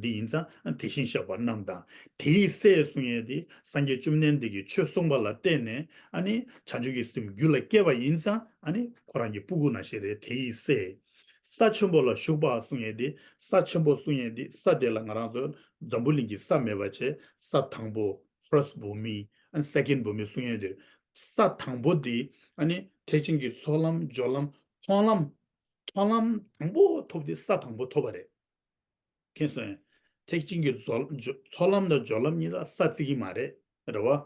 འདི་ཡིན་ཙང་དེ་བཞིན་གཤེགས་པ་རྣམས་དང་། དེའི་སྲས་གསུང་ཡས་འདི་སངས་རྒྱས་བཅོམ་ལྡན་འདས་ཀྱིས་ཆོས་གསུངས་པ་ལ་བརྟེན་ནས་ཨ་ནི་བྱང་ཆུབ་ཀྱི་སེམས་རྒྱུད་ལ་སྐྱེས་པ་ཡིན་ཙང་ཨ་ནི་ཁོ་རང་གི་སྤུ་གུ་ནང་བཞིན་རེད། དེའི་སྲས། ས་ཆེན་པོ་ལ་བཞུགས་པ་གསུང་ཡས་འདི་ས་ཆེན་པོ་གསུང་ཡས་འདི་ས་དེ་ལ་ང་རང་ཚོ་འཛམ་བུ་གླིང་གི་ས་མེད་པ་བྱས་ས་དང་པོ་first བོ་མི། ཨ་ནི་second བོ་མི་གསུང་ཡས་འདི་རེད། ས་དང་པོ་འདི་ཨ་ནི་ཐེག་ཆེན་གྱི་ཚོགས་ལམ་སྦྱོར་ལམ་མཐོང་ལམ། མཐོང་ལམ་དང་པོ་ཐོབ་འདི་ས་དང་པོ་ཐོབ་པ་རེད། མཁྱེན་སོང་ངས། ཐེག་ཆེན་གྱི་སྦྱོར་སྦྱོར་ཚོགས་ལམ་དང་སྦྱོར་ལམ་གཉིས་ལ་ས་བརྩི་གི་མ་རེད། རེད་བ།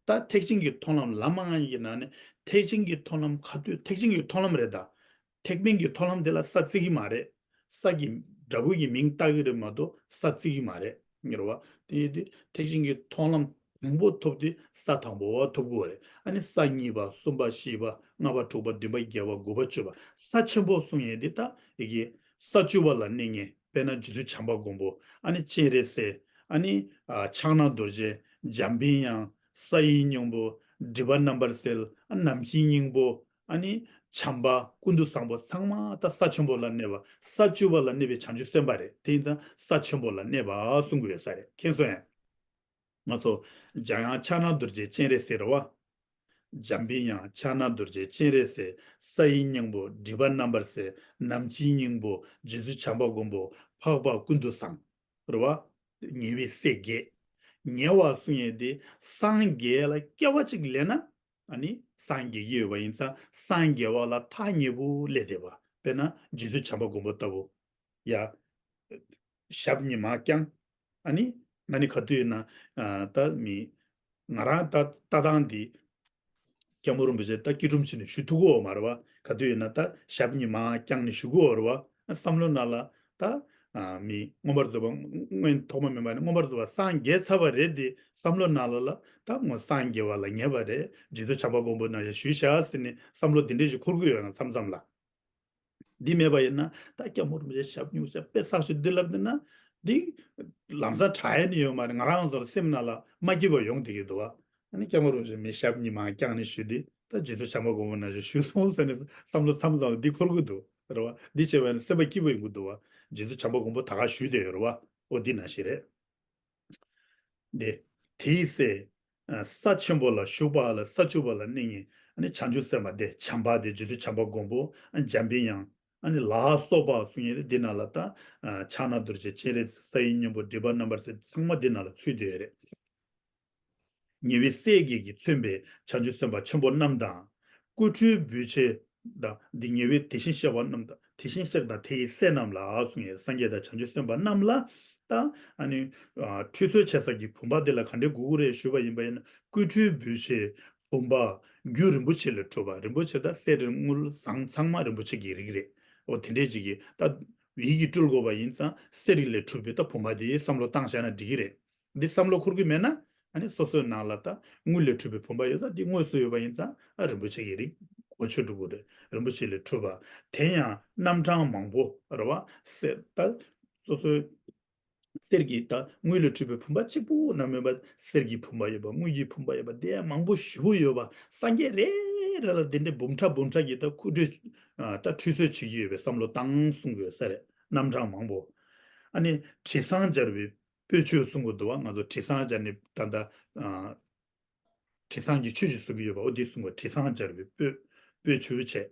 ད་ཐེག་ཆེན་གྱི་མཐོང་ལམ་ལམ་ལྔ་ཡི་ནང་ནས་ཐེག་ཆེན་གྱི་མཐོང་ལམ་ག་དུས་ཐེག་ཆེན་གྱི་མཐོང་ལམ་རེད་ད། ཐེག་དམན་གྱི་མཐོང་ལམ་དེ་ལ་ས་བརྩི་གི་མ་རེད། ས་གི་འདྲ་བོ་གི་མིང་བཏགས་ཀྱི་རེད་མ་གཏོགས་ས་བརྩི་གི་མ་རེད། ངེས་རེད་བ། དེ་ཡིན་དུས་ཐེག་ཆེན་གྱི་མཐོང་ལམ་དང་པོ་ཐོབ་དུས་ས་དང་པོ་བ་ཐོབ་དགོས་རེད། ཨ་ནི་ས་གཉིས་པ་གསུམ་པ་བཞི་པ་ལྔ་པ་དྲུག་པ་བདུན་པ་བརྒྱད་པ་དགུ་པ་བཅུ་པ་ས་ཆེན་པོ་གསུང་ཡས་འདི་ད་ཡི་གེ་ས་བཅུ་པ་ལ་གནས་ངེས། དཔེར་ན་རྗེ་བཙུན་བྱམས་པ་མགོན་པོ། ཨ་ནི་སྤྱན་རས་གཟིགས། ཨ་ནི་ཕྱག་ན་རྡོ་རྗེ། འཇམ་པའི་དབྱངས། ས་ཡི་སྙིང་པོ། སྒྲིབ་པ་རྣམ་པར་སེལ། ནམ་མཁའི་སྙིང་པོ། ཨ་ནི་ བྱམས་པ་ཀུན་ཏུ་བཟང་པོ་ཚང་མ་ད་ས་ཆེན་པོ་ལ་གནས་པ། ས་བཅུ་པ་ལ་གནས་པའི་བྱང་ཆུབ་སེམས་དཔའ་རེད། དེ་ཡིན་ཙང་ས་ཆེན་པོ་ལ་གནས་པ་གསུང་གི་ཡོད་ས་རེད། མཁྱེན་སོང་ངས། ང་ཚོ་འཇམ་དབྱངས་ཕྱག་ན་རྡོ་རྗེ་སྤྱན་རས་གཟིགས་རེད་བ། འཇམ་པའི་དབྱངས་ཕྱག་ན་རྡོ་རྗེ་སྤྱན་རས་གཟིགས། ས་ཡི་སྙིང་པོ་སྒྲིབ་པ་རྣམ་པར་སེལ། ནམ་མཁའི་སྙིང་པོ་རྗེ་བཙུན་བྱམས་པ་མགོན་པོ། འཕགས་པ་ཀུན་ཏུ་བཟང་། རེད་བ། ཉེ་བའི་སྲས་བརྒྱད། ཉེ་བ་གསུང་ཡས་དེ་སངས་རྒྱས་ལ་སྐྱེ་བ་གཅིག་ལེན་ན། ཨ་ནི་སངས་རྒྱས་ཀྱི་ཡོད་པ་ཡིན་ཙང་སངས་རྒྱས་པ་ལ་ཐག་ཉེ་པོ་སླེབས་བསྡད་པ། དཔེར་ན་རྗེ་བཙུན་བྱམས་པ་མགོན་པོ་ལྟ་བུ། ཡ། ཞབས་གཉིས་མར་བརྐྱང་། ཨ་ནི། ང་ནི་ག་དུས་ཡིན་ན། ཨ། ད་མི། ང་རང་ད་ལྟ་སྟངས་འདི། སྐྱབས་མགོན་རིན་པོ་ཆེ་ད་སྐྱིལ་ཀྲུང་ཕྱིན་ནས་ཞུ་ཐུབ་ཀྱི་ཡོད་མ་རེད་བ། ག་དུས་ཡིན་ན་ད་ཞབས་གཉིས་མར་བརྐྱངས་ནས་ཞུ་གི་ཡོད་རེད་བ། བསམ་བློ་ནང་ལ་ད། ཨ། མི་མངོན་པར་རྫོགས་པ་སྔོན་ཐོག་མ་མེད་པ་ནས་མངོན་པར་རྫོགས་པ་སངས་རྒྱས་ཚར་བ་རེད་དེ། བསམ་བློ་ནང་ལ་ལ་ད་ངོ་སངས་རྒྱས་པ་ལ་ཉེ་བ་རེད། རྗེ་བཙུན་བྱམས་པ་མགོན་པོ་ནང་བཞིན་ཞུས་བཞག་ཟེར་ནས་བསམ་བློ་འདི་འདྲས་ཞིག་འཁོར་གྱི་ཡོད་ན་མཚམས་མཚམས་ལ། འདི་མེད་པ་ཡིན་ན་ད་སྐྱབས་མགོན་རིན་པོ་ཆེ་ཞབས་གཉིས་ཞབས་དཔེ་བསགས་ཤིག་འདི་ལབ་འདི་ན། འདི་ལམ་སང་དྲག་ཡ་ནི་ཡོད་མ་རེད། ང་རང་ཚོ་ལ་སེམས་ནང་ལ་མ་སྐྱིད་པ་ཡོང་བསྡད་ཀྱི་འདུག་བ། ཨ་ནི་སྐྱབས་མགོན་རིན་པོ་ཆེ་མི་ཞབས་གཉིས་མར་བརྐྱངས་ནས་ཞུས་ཏེ་ད་རྗེ་བཙུན་བྱམས་པ་མགོན་པོ་ནང་བཞིན་ཞུས་སོང་ཟེར་ནས་བསམ་བློ་མཚམས་མཚམས་ལ་འདི་འཁོར་གྱི་འདུག་རེད་བ། འདི་བྱས་པ་ཡིན་ན་སེམས་པ་སྐྱིད་པོ་ཡོང་གི་འདུག་བ། རྗེ་བཙུན་བྱམས་པ་མགོན་པོ་ད་ག་ཞུས་བསྡད་ཡོད་རེད་བ། འོ་འདི་ནང་བཞིན་རེད། འདི། དེའི་སྲས། ས་ཆེན་པོ་ལ་བཞུགས་པ་ལ་ས་བཅུ་པ་ལ་གནས་ངེས། ཨ་ནི་བྱང་ཆུབ་སེམས་དཔའ་དེ་བྱམས་པ་དེ་རྗེ་བཙུན་བྱམས་པ་མགོན་པོ། ཨ། འཇམ་པའི་དབྱངས། ཨ་ནི་ལ་སོགས་པ་གསུང་ཡས་དེ་འདི་ནང་ལ་ད། ཕྱག་ན་རྡོ་རྗེ་སྤྱན་རས་གཟིགས། ས་ཡི་སྙིང་པོ་སྒྲིབ་པ་རྣམ་པར་སེལ། ཚང་མ་འདི་ནང་ལ་ཚུད་བསྡད་ཡོད་རེད། ཉེ་བའི་སྲས་བརྒྱད་ཀྱིས་མཚོན་པའི་བྱང་ཆུབ་སེམས་དཔའ་ཆེན་པོ་རྣམས་དང་། སྐུ་ཁྲུས་འབུལ་བྱེད་དང་འདི་ཉེ་བའི་དེ་བཞིན་གཤེགས་པ་རྣམས་དང་། དེ་བཞིན་གཤེགས་དང་དེ་ཡི་སྲས་རྣམས་ལ་གསུང་ཡས། སངས་རྒྱས་དང་བྱང་ཆུབ་སེམས་དཔའ་རྣམས་ལ་ད་ཨ་ནི། ཨ། ཁྲུས་གསོལ་བྱེད་ས་ཀྱི་བུམ་པ་འདི་ལ་ག་འདྲའི་དགོས་ཀྱི་རེད་ཞུས་པ་ཡིན་པ་ཡིན་ན། སྐུ་ཁྲུས་འབུལ་བྱེད་བུམ་པ་རྒྱུ་རིན་པོ་ཆེ་ལས་གྲུབ་པ། རིན་པོ་ཆེ་ད་གསེར་དངུལ་ཟངས་ཚང་མ་རིན་པོ་ཆེ་གི་རིགས་རེད། འོ་དེ་འདྲས་ཅིག་གིས་ད་ཡིད་ཀྱིས་སྤྲུལ་དགོས་པ་ཡིན་ཙང་གསེར་རིགས་ལས་གྲུབ་པའི་ད་བུམ་པ་དེ་བསམ་བློ་བཏང་བཞག་ན་འགྲིག་གི་རེད། འདི་བསམ་བློ་འཁོར་གྱི་མེད་ན། ཨ་ནི་སོ་སོའི་ནང་ལ་ད་དངུལ་ལས་གྲུབ་པའི་བུམ་པ་ཡོད་ཙང་འདི་དངོས་སུ་ཡོད་པ་ཡིན་ཙང་ཨ་རིན་པོ་ཆེ་གི་རིགས་གོ་ཆོད་འགྲོ་གི་རེད། རིན་པོ་ཆེ་ལས་གྲུབ་པ། དེ་ཡང་རྣམ་གྲངས་མང་པོ་རེད་བ། གསེར་ད་སོ་སོའི་གསེར་གྱི་ད་དངུལ་ལས་གྲུབ་པའི་བུམ་པ་གཅིག་པུ་ན་མེད་པ། གསེར་གྱི་བུམ་པ་ཡོད་པ། དངུལ་གྱི་བུམ་པ་ཡོད་པ། དེ་ཡང་མང་པོ་ཞེ་པོ་ཡོད་པ། སངས་རྒྱས་རེ་རེ་ལ་དེ་འདྲའི་འབུམ་ཕྲག་འབུམ་ཕྲག་གི་ད་སྐུ་ཁྲུས། ཨ། ད་ཁྲུས་གསོལ་བྱེད་ཀྱི་ཡོད་པའི་བསམ་བློ་བཏང་གསུང་གི་ཡོད་ས་རེད། རྣམ་གྲངས་མང་པོ། ཨ་ནི་དྲི་བཟང་སྦྱར་བའི་སྤོས་ཆུ་གསུང་གི་འདུག་བ། ང་ཚོ་དྲི་བཟང་སྦྱར་ནས་ད་ལྟ། ཨ། དྲི་བཟང་གི་ཆུ་ཞིག་བཟོ་གི་ཡོད་པ། འོ་འདི་གསུང་བ། དྲི་བཟང་སྦྱར་བའི་སྤོས། སྤོས་ཆུ་བྱས།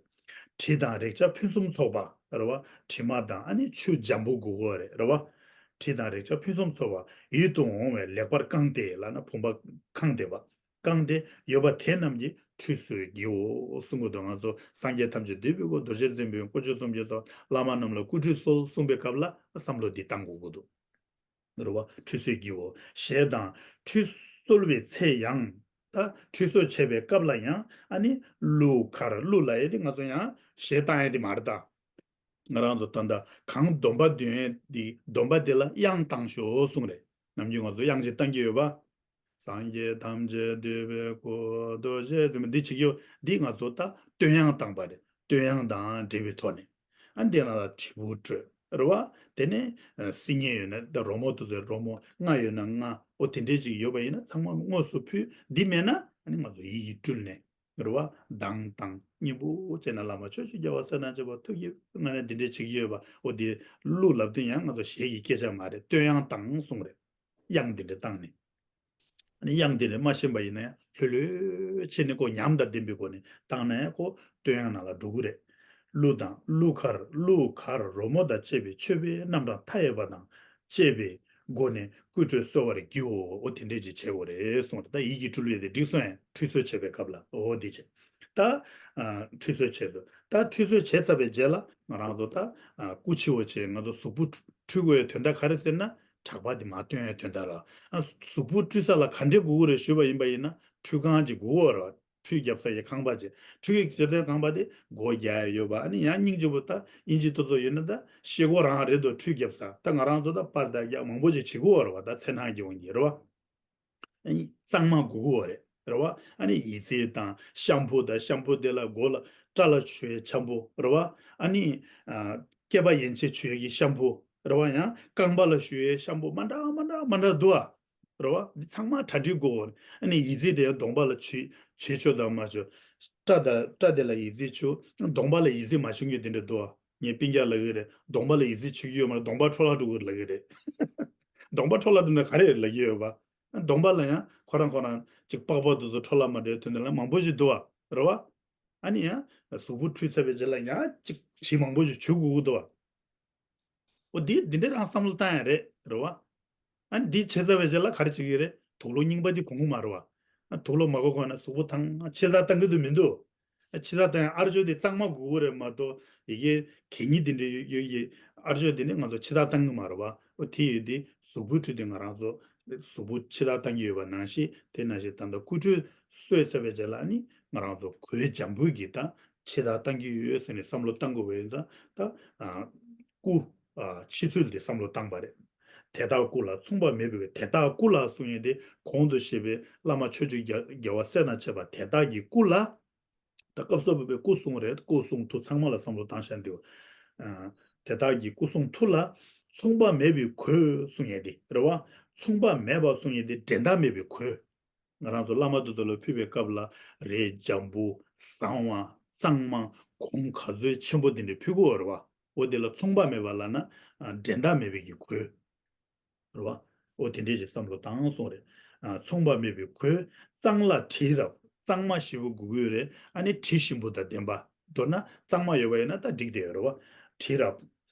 དྲི་དང་རེག་བྱ་ཕུན་སུམ་ཚོགས་པ་རེད་བ། དྲི་མ་དང་ཨ་ནི་ཆུ་འཇམ་པོ་དགོས་ཀྱི་རེད་རེད་བ། དྲི་དང་རེག་བྱ་ཕུན་སུམ་ཚོགས་པ་ཡིད་དུ་འོང་བས་ལེགས་པར་བཀང་སྟེ་ལབ་ན་བུམ་པ་བཀང་སྟེ་བ། བཀང་སྟེ་ཡོད་པ་དེ་རྣམས་ཀྱིས་ཁྲུས་གསོལ་བགྱིའོ་གསུང་གི་འདུག་ང་ཚོ་སངས་རྒྱས་ཐམས་ཅད་འདུས་པའི་སྐུ། རྡོ་རྗེ་འཛིན་པའི་དཀོན་མཆོག་གསུམ་གྱི་ཚོགས། བླ་མ་རྣམས་ལ་སྐུ་ཁྲུས་གསོལ་གསུང་པའི་སྐབས་ལ་བསམ་བློ་འདི་བཏང་དགོས་ཀྱི་འདུག་རེད་བ། ཁྲུས་གསོལ་བགྱིའོ། ཞེས་དང་། ཁྲུས་གསོལ་བའི་ཚེ་ཡང་། ད་ཁྲུས་གསོལ་བྱེད་པའི་སྐབས་ལ་ཡང་ཨ་ནི་གླུ་གར། གླུ་ལབ་ཡས་དེ་ང་ཚོ་ཡང་གཞས་བཏང་ཡས་དེ་མ་རེད་ད། ང་རང་ཚོ་ད་ལྟ་གང་སྡོམ་པ་འདོན་ཡས་དེ། སྡོམ་པ་དེ་ལ་དབྱངས་བཏང་ཤོག་གསུངས་རེད། ནམ་རྒྱུན་ང་ཚོ་དབྱངས་ཅིག་བཏང་གི་ཡོད་པ། སངས་རྒྱས་ཐམས་ཅད་འདུས་པའི་སྐུ། རྡོ་རྗེ་འཛིན་པ་འདི་བྱེད་ཀྱི་ཡོད། འདི་ང་ཚོ་ད་བསྟོད་དབྱངས་བཏང་པ་རེད། བསྟོད་དབྱངས་དང་འབྲེལ་བའི་ཐོག་ནས། ཨ། འདི་ནང་ལ་དྲིལ་བུ་དཀྲོལ་རེད་བ། དེ་ནས་ཨ་སིལ་སྙན་ཡོད་ན་ད་རོལ་མོ་དེ་ཚོའི་རོལ་མོ། རྔ་ཡོད་ན་རྔ། འོ་དེ་འདྲས་ཅིག་ཡོད་པ་ཡིན་ན་ཚང་མ་དངོས་སུ་ཕུལ། འདི་མེད་ན་ཨ་ནི་ང་ཚོ་ཡིད་ཀྱིས་སྤྲུལ་ནས་རེད་བ། གདངས་དང་སྙན་པོ་བྱས་ན། བླ་མ་ཕྱོགས་བཅུའི་རྒྱལ་བ་སྲས་དང་བཅས་པ་ཐུགས་ཀྱི་མངའ་ནས་འདི་འདྲས་བྱེད་ཀྱི་ཡོད་པ། འོ་དེ་གླུ་ལབ་དུས་ཡང་ང་ཚོ་གཞས་ཀྱི་སྐད་ཆ་མ་རེད། བསྟོད་དབྱངས་བཏང་གསུངས་རེད། དབྱངས་འདི་འདྲས་བཏང་ནས། ཨ་ནི་དབྱངས་དེ་ལས་མ་ཤེས་པ་ཡིན་ན་ཡང་ལྷོད་ལྷོད་བྱས་ནས་ཁོ་ཉམས་དང་ལྡན་པའི་སྒོ་ནས་བཏང་ན་ཡང་ཁོ་བསྟོད་དབྱངས་ནང་ལ་འགྲོ་གི་རེད། གླུ་དང་གླུ་གར། གླུ་གར་རོལ་མོ་དང་བཅས་པའི་མཆོད་པའི་རྣམ་གྲངས་མཐའ་ཡས་པ་དང་བཅས་པའི་སྒོ་ནས་སྐུ་ཁྲུས་གསོལ་བར་བགྱིའོ། འོ་དེ་འདྲས་ཅིག་བྱེད་དགོས་རེད་གསུངས་རེད། ད་ཡིད་ཀྱིས་སྤྲུལ་ཡས་དེ་འགྲིག་སོང་ཡང་ཁྲུས་གསོལ་བྱེད་པའི་སྐབས་ལ་འོ་དེ་བྱེད། ད་ཨ་ཁྲུས་གསོལ་བྱེད་དགོས། ད་ཁྲུས་གསོལ་བྱས་ཚར་བའི་རྗེས་ལ་ང་རང་ཚོ་ད་ཨ་སྐུ་ཕྱི་པོ་བྱས། ང་ཚོ་གཟུགས་པོ་འཁྲུ་དགོས་ཡའི་དོན་དག་ག་རེ་ཟེར་ན། གྲགས་པ་དེ་མར་བཏོན་ཡའི་དོན་དག་ར། ཨ། གཟུགས་པོ་བཀྲུ་ས་ལ་ག་འདྲས་དགོས་ཀྱི་རེད་ཞུས་པ་ཡིན་པ་ཡིན་ན་ཁྲུས་ཁང་ཅིག་དགོས་ཀྱི་རེད་བ། ཁྲུས་རྒྱབ་ས་ཡི་ཁང་པ་ཅིག་ཁྲུས་ཀྱི་ཟེར་དོན་ཁང་པ་དེ་སྒོ་རྒྱག་ཡ་ཡོད་པ། ཨ་ནི་ཡང་སྙིང་རྗེ་པོ་ད་དབྱིན་ཇི་དེ་ཚོ་ཡོད་ན་ད་ཤེལ་སྒོ་རང་རེད་དོ། ཁྲུས་རྒྱབ་ས། ད་ང་རང་ཚོ་ད་པར་དང་རྒྱག་མང་པོ་ཅིག་བྱེད་དགོས་ཀྱི་རེད་བ། ད་མཚན་སྣང་གི་དབང་གིས་རེད་བ། ཨ་ནི་གཙང་མ་དགོས་ཀྱི་རེད། རེད་བ། ཨ་ནི་ཡི་ཙི་དང་ཤམ་བུ་དང་། ཤམ་བུ་དེ་ལ་མགོ་ལ་སྐྲ་ལ་བྱུག་ཡའི་ཤམ་བུ་རེད་བ། ཨ་ནི་ཨ་སྐེད་པ་ཡན་ཆད་བྱུག་ཡའི་ཤམ་བུ་རེད་བ། ཡང་རྐང་པ་ལ་བྱུག་ཡའི་ཤམ་བུ་མ་འདྲ་མ་འདྲ་མ་འདྲ་འདུག་ཨ། རེད་བ། འདི་ཚང་མ་གྲ་སྒྲིག་དགོས། ཨ་ནི་ཡི་ཙི་དེ་ཡང་གདོང་པ་ལ་བྱུག་བྱེད་ཆོག་དང་མ་ཆོག་སྐྲ་དང་སྐྲ་དེ་ལ་ཡིག་རྩིས་ཆོག་གདོང་པ་ལ་ཡིག་རྩིས་མ་ཆོག་མཁན་དེ་འདྲ་འདུག་བ། ངས་སྤུན་ཀྱག་ལབ་ཀྱི་རེད། གདོང་པ་ལ་ཡིག་རྩིས་ཆོག་གི་ཡོད་མ་རེད། གདོང་པ་འཕྲོ་བརླག་འགྲོ་གི་རེད་ལབ་ཀྱི་རེད། གདོང་པ་འཕྲོ་བརླག་འགྲོ་ན་ག་རེ་ལབ་ཀྱི་ཡོད་པ། གདོང་པ་ལ་ཡང་ཁོ་རང་ཁོ་རང་ཅིག་པགས་པ་དེ་ཚོ་འཕྲོ་བརླག་མ་འགྲོ་དོན་དེ་ལ་མང་པོ་ཞིག་འདུག་བ། རེད་བ། ཨ་ནི་ཡང་གཟུགས་པོ་འཁྲུད་ཚར་བའི་རྗེས་ལ་ཡང་ཅིག་དྲི་མང་པོ་ཞིག་བྱུག་དགོས་ཀྱི་འདུག་བ། འོ་འདི་འདི་འདྲའི་རང་བསམ་བློ་བཏང་ཡ་རེད། རེད་བ། ཨ་ནི་འདི་བྱས་ཚར་བའི་རྗེས་ལ་ག་རེ་བྱེད་ཀྱི་རེད། དུག་ལོག་རྙིང་པ་འདི་གོན་གྱི་མ་རེད་བ། ཨ་དུག་ལོག་མ་གོན་གོན་ན་གཟུགས་པོ་ཐང་ཕྱི་ཐག་བཏང་གི་འདུག་མི་འདུག་ཨ་ཕྱི་ཐག་བཏང་ཡ་ཨ་རུ་ཅོ་འདི་གཙང་མ་དགོས་ཀྱི་རེད་མ་གཏོགས་ཡི་གེ་གད་སྙིགས་འདི་འདྲ་ཡོད་ཡོད་ཡི་ཨ་རུ་ཅོ་འདི་ནི་ང་ཚོ་ཕྱི་ཐག་བཏང་གི་མ་རེད་བ། འོ་དེ་ཡོད་དེ་གཟུགས་པོ་འཁྲུད་དེ་ང་རང་ཚོ་གཟུགས་པོ་ཕྱི་ཐག་བཏང་གི་ཡོད་པ་ནང་བཞིན་དེ་ནང་བཞིན་ད་ལྟ་སྐུ་འཁྲུད་གསོལ་ཚར་བའི་རྗེས་ལ་ནི་ང་རང་ཚོ་གོས་འཇམ་པོ་གི་ད་ཕྱི་ཐག་བཏང་གི་ཡོད་ཟེར་ནས་བསམ་བློ་བཏང་དགོས་པ་ཡིན་ཙང་ད་ཨ་སྐུ་ཨ་ཕྱི་ཚུལ་དེ་བསམ་བློ་བཏང་པ་རེད། དེ་དག་སྐུ་ལ་མཚུངས་པ་མེད་པའི་དེ་དག་སྐུ་ལ་གསུང་ཡས་དེ་གོང་དུ་བཤད་པའི་བླ་མ་ཆོས་ཀྱི་རྒྱལ་རྒྱལ་བ་སྲས་དང་བཅས་པ་དེ་དག་གི་སྐུ་ལ། ད་སྐབས་སུ་བབས་པའི་སྐུ་གསུང་རེད། སྐུ་གསུང་ཐུགས་ཚང་མ་ལ་བསམ་བློ་བཏང་བཞག་འདུག་ཨ་དེ་དག་གི་སྐུ་གསུང་ཐུགས་ལ་མཚུངས་པ་མེད་པའི་གོས་གསུང་ཡས་དེ་རེད་བ། མཚུངས་པ་མེད་པ་གསུང་ཡས་དེ་འགྲན་ཟླ་མེད་པའི་གོས། ང་རང་ཚོ་བླ་མ་དེ་ཚོ་ལ་ཕུལ་བའི་སྐབས་ལ་རས་འཇམ་པོ་བཟང་བ་གཙང་མ་གོང་ག་ཚོད་ཆེན་པོ་དེ་འདྲ་ཕུལ་དགོས་རེད་བ། འོ་དེ་ལ་མཚུངས་པ་མེད་པ་ལབ་ན་ཨ་འགྲན་ཟླ་མེད་པའི་གི་གོས། རེད་བ། འོ་དེ་འདྲས་ཞིག་བསམ་བློ་བཏང་སོང་རེད། ཨ་མཚུངས་པ་མེད་པའི་གོས། གཙང་ལ་དྲི་རབ་གཙང་མ་ཞིམ་པོ་དགོས་ཀྱི་ཡོད་རེད། ཨ་ནི་དྲི་ཞིམ་པོ་དང་ལྡན་པ། མདོར་ན་གཙང་མ་ཡོད་པ་ཡིན་ན་ད་འགྲིག་བསྡད་ཡོད་རེད་བ། དྲི་རབ་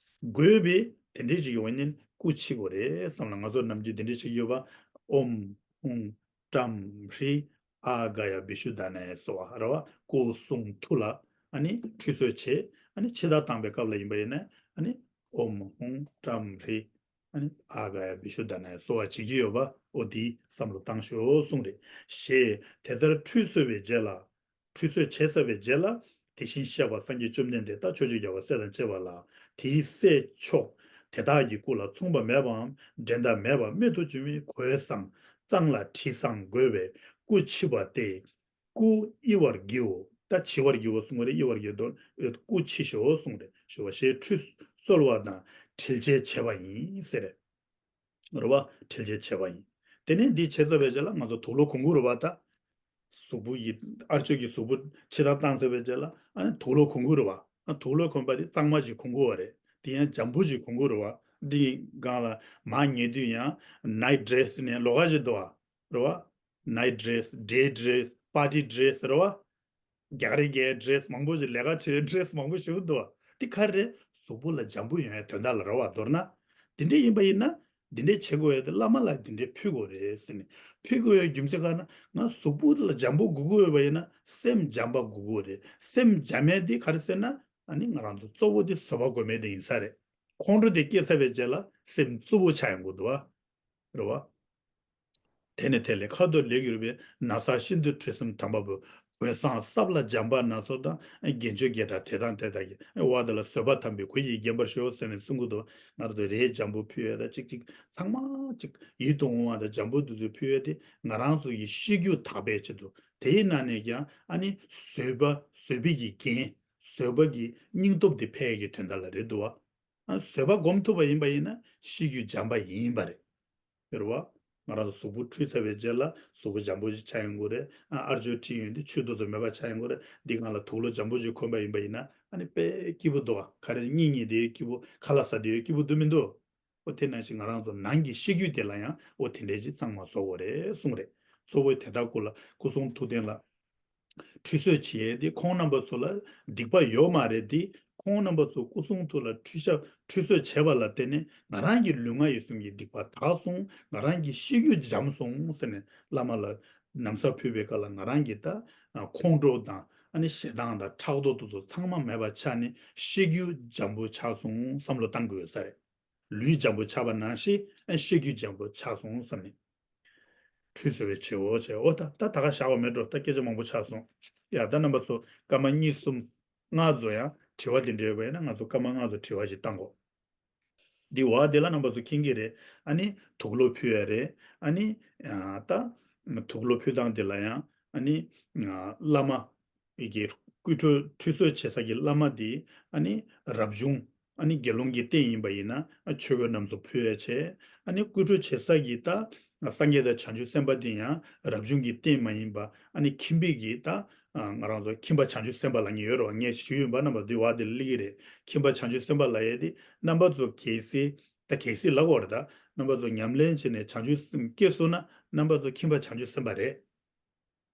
དགོས་པའི་དེ་འདྲས་ཞིག་ཡོང་བ་ཡིན་ན་སྐུ་ཕྱི་དགོས་རེད་བསམ་ལ་ང་ཚོ་ནམ་རྒྱུན་དེ་འདྲས་ཞིག་ཡོད་པ། ཨོཾ་ཧཱུྃ་ཏྲཾ་ཧྲཱིཿ་ཨཱ་ག་ཡ་བི་ཤུདྡྷཱ་ནཱ་ཡ་སྭཱ་ཧཱ་རེད་བ། སྐུ་གསུང་ཐུགས་ལ་ཨ་ནི་ཁྲུས་གསོལ་བྱེད། ཨ་ནི་ཕྱི་ཐག་བཏང་པའི་སྐབས་ལ་ཡིན་པ་ཡིན་ན་ཨ་ནི་ཨོཾ་ཧཱུྃ་ཏྲཾ་ཧྲཱིཿ་ཨ་ནི་ཨཱ་ག་ཡ་བི་ཤུདྡྷཱ་ནཱ་ཡ་སྭཱ་ཧཱ་བྱེད་ཀྱི་ཡོད་པ། འོ་དེ་བསམ་བློ་བཏང་ཤོག་གསུངས་རེད། ཞེས་དེ་ལྟར་ཁྲུས་གསོལ་བའི་རྗེས་ལ། ཁྲུས་གསོལ་བྱས་ཚར་བའི་རྗེས་ལ། དེ་བཞིན་གཤེགས་པ་སངས་རྒྱས་བཅོམ་ལྡན་འདས་དང་ཕྱོགས་བཅུའི་རྒྱལ་བ་སྲས་དང་བཅས་པ་ལ། དེའི་སྲས་མཆོག་དེ་དག་གི་སྐུ་ལ་མཚུངས་པ་མེད་པའམ་འགྲན་ཟླ་མེད་པ་རྨད་དུ་བྱུང་བའི་གོས་བཟང་གཙང་ལ་དྲི་བཟང་བགོས་པའི་སྐུ་ཕྱི་པ་སྟེ། སྐུ་ཕྱི་བར་བགྱིའོ། ད་ཕྱི་བར་བགྱིའོ་གསུང་གི་རེད། ཕྱི་བར་བགྱིའོ་དོན། སྐུ་ཕྱི་ཞོག་གསུང་རེད། ཞོག་ཞེས་ཁྲུས་གསོལ་བ་དང་དྲིལ་ཆེན་བྱེད་པ་ཡིན་ཟེར། རེད་བ། དྲིལ་ཆེན་བྱེད་པ་ཡིན། དེ་ནས་འདི་བྱས་ཚར་བའི་རྗེས་ལ་ང་ཚོ་དུག་ལོག་གོན་དགོས་རེད་བ་ད། གཟུགས་པོ་ཡི་ཨ་ཅོ་གི་གཟུགས་པོ་ཕྱི་ཐག་བཏང་ཚར་བའི་རྗེས་ལ་ཨ་ནི་དུག་ལོག་གོན་དགོས་རེད་བ། ཨ་དུག་ལོག་གོན་པ་དེ་གཙང་མ་ཞིག་གོན་དགོས་བ་རེད། དེ་ཡང་འཇམ་པོ་ཞིག་གོན་དགོས་རེད་བ། འདི་སྒང་ལ་མར་ཉལ་དུས་ཡང་ནའིཊ་ཌི་རེ་སི་ནས་ལོགས་ཀ་ཞིག་འདུག་བ། རེད་བ། ནའིཊ་ཌི་རེ་སི། ཌེ་ཌི་རེ་སི། པར་ཊི་ཌི་རེ་སི་རེད་བ། རྒྱག་རེས་རྒྱག་ཌི་རེ་སི་མང་པོ་ཞིག་ལས་ཀ་བྱེད་ཌི་རེ་སི་མང་པོ་ཞིག་འདུག་བ། འདི་ག་རེ་རེད། གཟུགས་པོ་ལ་འཇམ་པོ་ཡོང་ཡ་དོན་དག་ལ་རེད་བ། མདོར་ན། འདི་འདྲ་ཡིན་པ་ཡིན་ན། འདི་འདྲ་བྱེད་དགོས་ཡ་དེ་བླ་མ་ལ་འདི་འདྲ་ཕུལ་དགོས་རེད་ཟེར་ནས་ཕུལ་དགོས་ཡ་རྒྱུ་མཚན་ག་ན་ང་གཟུགས་པོ་ལ་འཇམ་པོ་དགོས་ཀྱི་ཡོད་པ་ཡིན་ན་སེམས་འཇམ་པ་དགོས་ཀྱི་རེད། སེམས་འཇམ་ཡ་དེ་ག་རེ་ཟེར་ན་ཨ་ནི་ང་རང་ཚོ་གཙོ་བོ་དེ་བཟོད་པ་སྒོམ་ཡ་དེ་ཡིན་ས་རེད། ཁོང་ཁྲོ་དེ་སྐྱེས་ཚར་བའི་རྗེས་ལ་སེམས་རྩུབ་པོ་ཆགས་ཡོང་གི་འདུག་བ། རེད་བ། དེ་ནི་དེ་ལས་ཁ་དོག་ལེགས་གྱུར་པའི། ན་བཟའ་ཤིན་ཏུ་དྲི་བསིལ་དམ་པ་པོ། གོས་བཟང་སྲབ་ལ་འཇམ་པ་སྣ་ཚོགས་དང་། རྒྱན་མཆོག་རྒྱས་འདྲ་དེ་དང་དེ་དག་གིས། བ་དེ་ལ་བཟོད་པ་དམ་པའི་གོས་ཀྱིས་བརྒྱན་པར་ཤོག་ཟེར་ནས་གསུང་གི་འདུག་ང་རང་ཚོ་རས་འཇམ་པོ་ཕུལ་ཡས་དང་གཅིག་གཅིག་ཚང་མ་གཅིག་ཡིད་དུ་འོང་བ་དང་འཇམ་པོ་དེ་ཚོ་ཕུལ་ཡས་དེ་ང་རང་ཚོ་ཡི་ཤེས་རྒྱུད་དག་པའི་ཆེད་དུ། དེའི་ནང་ནས་ཀྱང་ཨ་ནི་བཟོད་པ་བཟོད་པའི་གི་རྒྱན། བཟོད་པ་གི་སྙིང་སྟོབས་དེ་འཕེལ་ཡས་ཀྱི་དོན་དག་ལ་རེད་འདུག་བ། ཨ་བཟོད་པ་སྒོམ་ཐུབ་པ་ཡིན་པ་ཡིན་ན་ཤེས་རྒྱུད་འཇམ་པ་ཡིན་པ་རེད། རེད་བ། ང་རང་ཚོ་གཟུགས་པོ་འཁྲུད་ཚར་བའི་རྗེས་ལ་གཟུགས་པོ་འཇམ་པོ་ཞིག་ཆགས་ཡོང་གི་རེད། ཨ་ཨར་ཅོ་ཁྲིད་ཡོང་དུས་ཆུ་དེ་ཚོ་མེད་པ་ཆགས་ཡོང་གི་རེད། འདི་སྒང་ལ་དུག་ལོག་འཇམ་པོ་ཞིག་གོན་པ་ཡིན་པ་ཡིན་ན་ཨ་ནི་དཔེ་སྐྱིད་པོ་འདུག་བ། ག་རེ་གཉིད་ཉལ་དེ་སྐྱིད་པོ། ཁ་ལག་ཟ་དེ་སྐྱིད་པོ་འདུག་མི་འདུག་འོ་དེ་ནང་བཞིན་ང་རང་ཚོ་ནང་གི་ཤེས་རྒྱུད་དེ་ལ་ཡང་འོ་དེ་འདྲའི་ཅིག་གཙང་མ་བཟོ་དགོས་རེད་གསུངས་རེད། གཙོ་བོ་དེ་དག་སྐུ་ལ། སྐུ་གསུང་ཐུགས་རྟེན་ལ། ཁྲུས་གསོལ་བྱེད་ཡས་དེ་ཁོང་རྣམ་པ་ཚོ་ལ་སྡིག་པ་ཡོད་མ་རེད་དེ། ཁོང་རྣམ་པ་ཚོ་སྐུ་གསུང་ཐུགས་ལ་ཁྲུས་ཞབས་ཁྲུས་གསོལ་བྱས་པ་ལ་བརྟེན་ནས་ང་རང་གི་ལུས་ངག་ཡིད་གསུམ་གྱི་སྡིག་པ་དག་སོང་། ང་རང་གི་ཤེས་རྒྱུད་འཇམ་སོང་ཟེར་ནས་བླ་མ་ལ་ན་བཟའ་ཕུལ་བའི་སྐབས་ལ་ང་རང་གི་ད་ཁོང་ཁྲོ་དང་ཨ་ནི་ཞེ་སྡང་དང་ཕྲག་དོག་དེ་ཚོ་ཚང་མ་མེད་པ་ཆགས་ནས་ཤེས་རྒྱུད་འཇམ་པོ་ཆགས་སོང་བསམ་བློ་བཏང་དགོས་ས་རེད། ལུས་འཇམ་པོ་ཆགས་པ་ནང་བཞིན་ཨ་ཤེས་རྒྱུད་འཇམ་པོ་ཆགས་སོང་བསམ་ནས། ཁྲུས་གསོལ་བའི་ཆེ་བོ་བྱས། འོ་ད་ད་ད་ག་བཞག་པ་མེད་འགྲོ། ད་སྐད་ཆ་མང་པོ་ཆགས་སོང་། ཡ་ད་རྣམ་པ་ཚོ་སྐར་མ་གཉིས་གསུམ་ལྔ་ཚོ་ཡང་དྲི་བ་འདི་འདྲ་ཡོད་པ་ཡིན་ན་ང་ཚོ་སྐར་མ་ལྔ་ཚོ་དྲི་བ་ཞིག་བཏང་གོ། འདི་བ་འདི་ལ་རྣམ་པ་ཚོ་མཁྱེན་གྱི་རེད། ཨ་ནི་དུག་ལོག་ཕུལ་ཡ་རེད། ཨ་ནི་ད་དུག་ལོག་ཕུལ་སྟངས་འདི་ལ་ཡང་ཨ་ནི་བླ་མ་ཡི་གེ་སྐུ་ཁྲུས་ཁྲུས་གསོལ་བྱེད་ས་གི་བླ་མ་འདི་ཨ་ནི་རབ་བྱུང་ཨ་ནི་དགེ་སློང་གི་རྟེན་ཡིན་པ་ཡིན་ན་ཨ་ཆོས་གོས་རྣམས་སུ་ཕུལ་ཡ་བྱས། ཨ་ནི་སྐུ་ཁྲུས་བྱེད་ས་གི་ད་ སངས་རྒྱས་དང་བྱང་ཆུབ་སེམས་དཔའ་དེ་ཡང་རབ་བྱུང་གི་རྟེན་མ་ཡིན་པ། ཨ་ནི་ཁྱིམ་པའི་གི་ད་ང་རང་ཚོ་ཁྱིམ་པ་བྱང་ཆུབ་སེམས་དཔའ་ལབ་མཁན་ཡོད་རེད་བ། ངས་ཞུས་ཡོད་པ་རྣམ་པ་འདི་བ་དེ་ལ་སླེབས་ཀྱི་རེད། ཁྱིམ་པ་བྱང་ཆུབ་སེམས་དཔའ་ལབ་ཡས་དེ་རྣམ་པ་ཚོ་གལ་སྲིད་ད་གལ་སྲིད་ལབ་དགོས་རེད། ད་རྣམ་པ་ཚོ་ཉམས་ལེན་བྱས་ནས་བྱང་ཆུབ་སེམས་སྐྱེས་སོང་ན་རྣམ་པ་ཚོ་ཁྱིམ་པ་བྱང་ཆུབ་སེམས་དཔའ་རེད།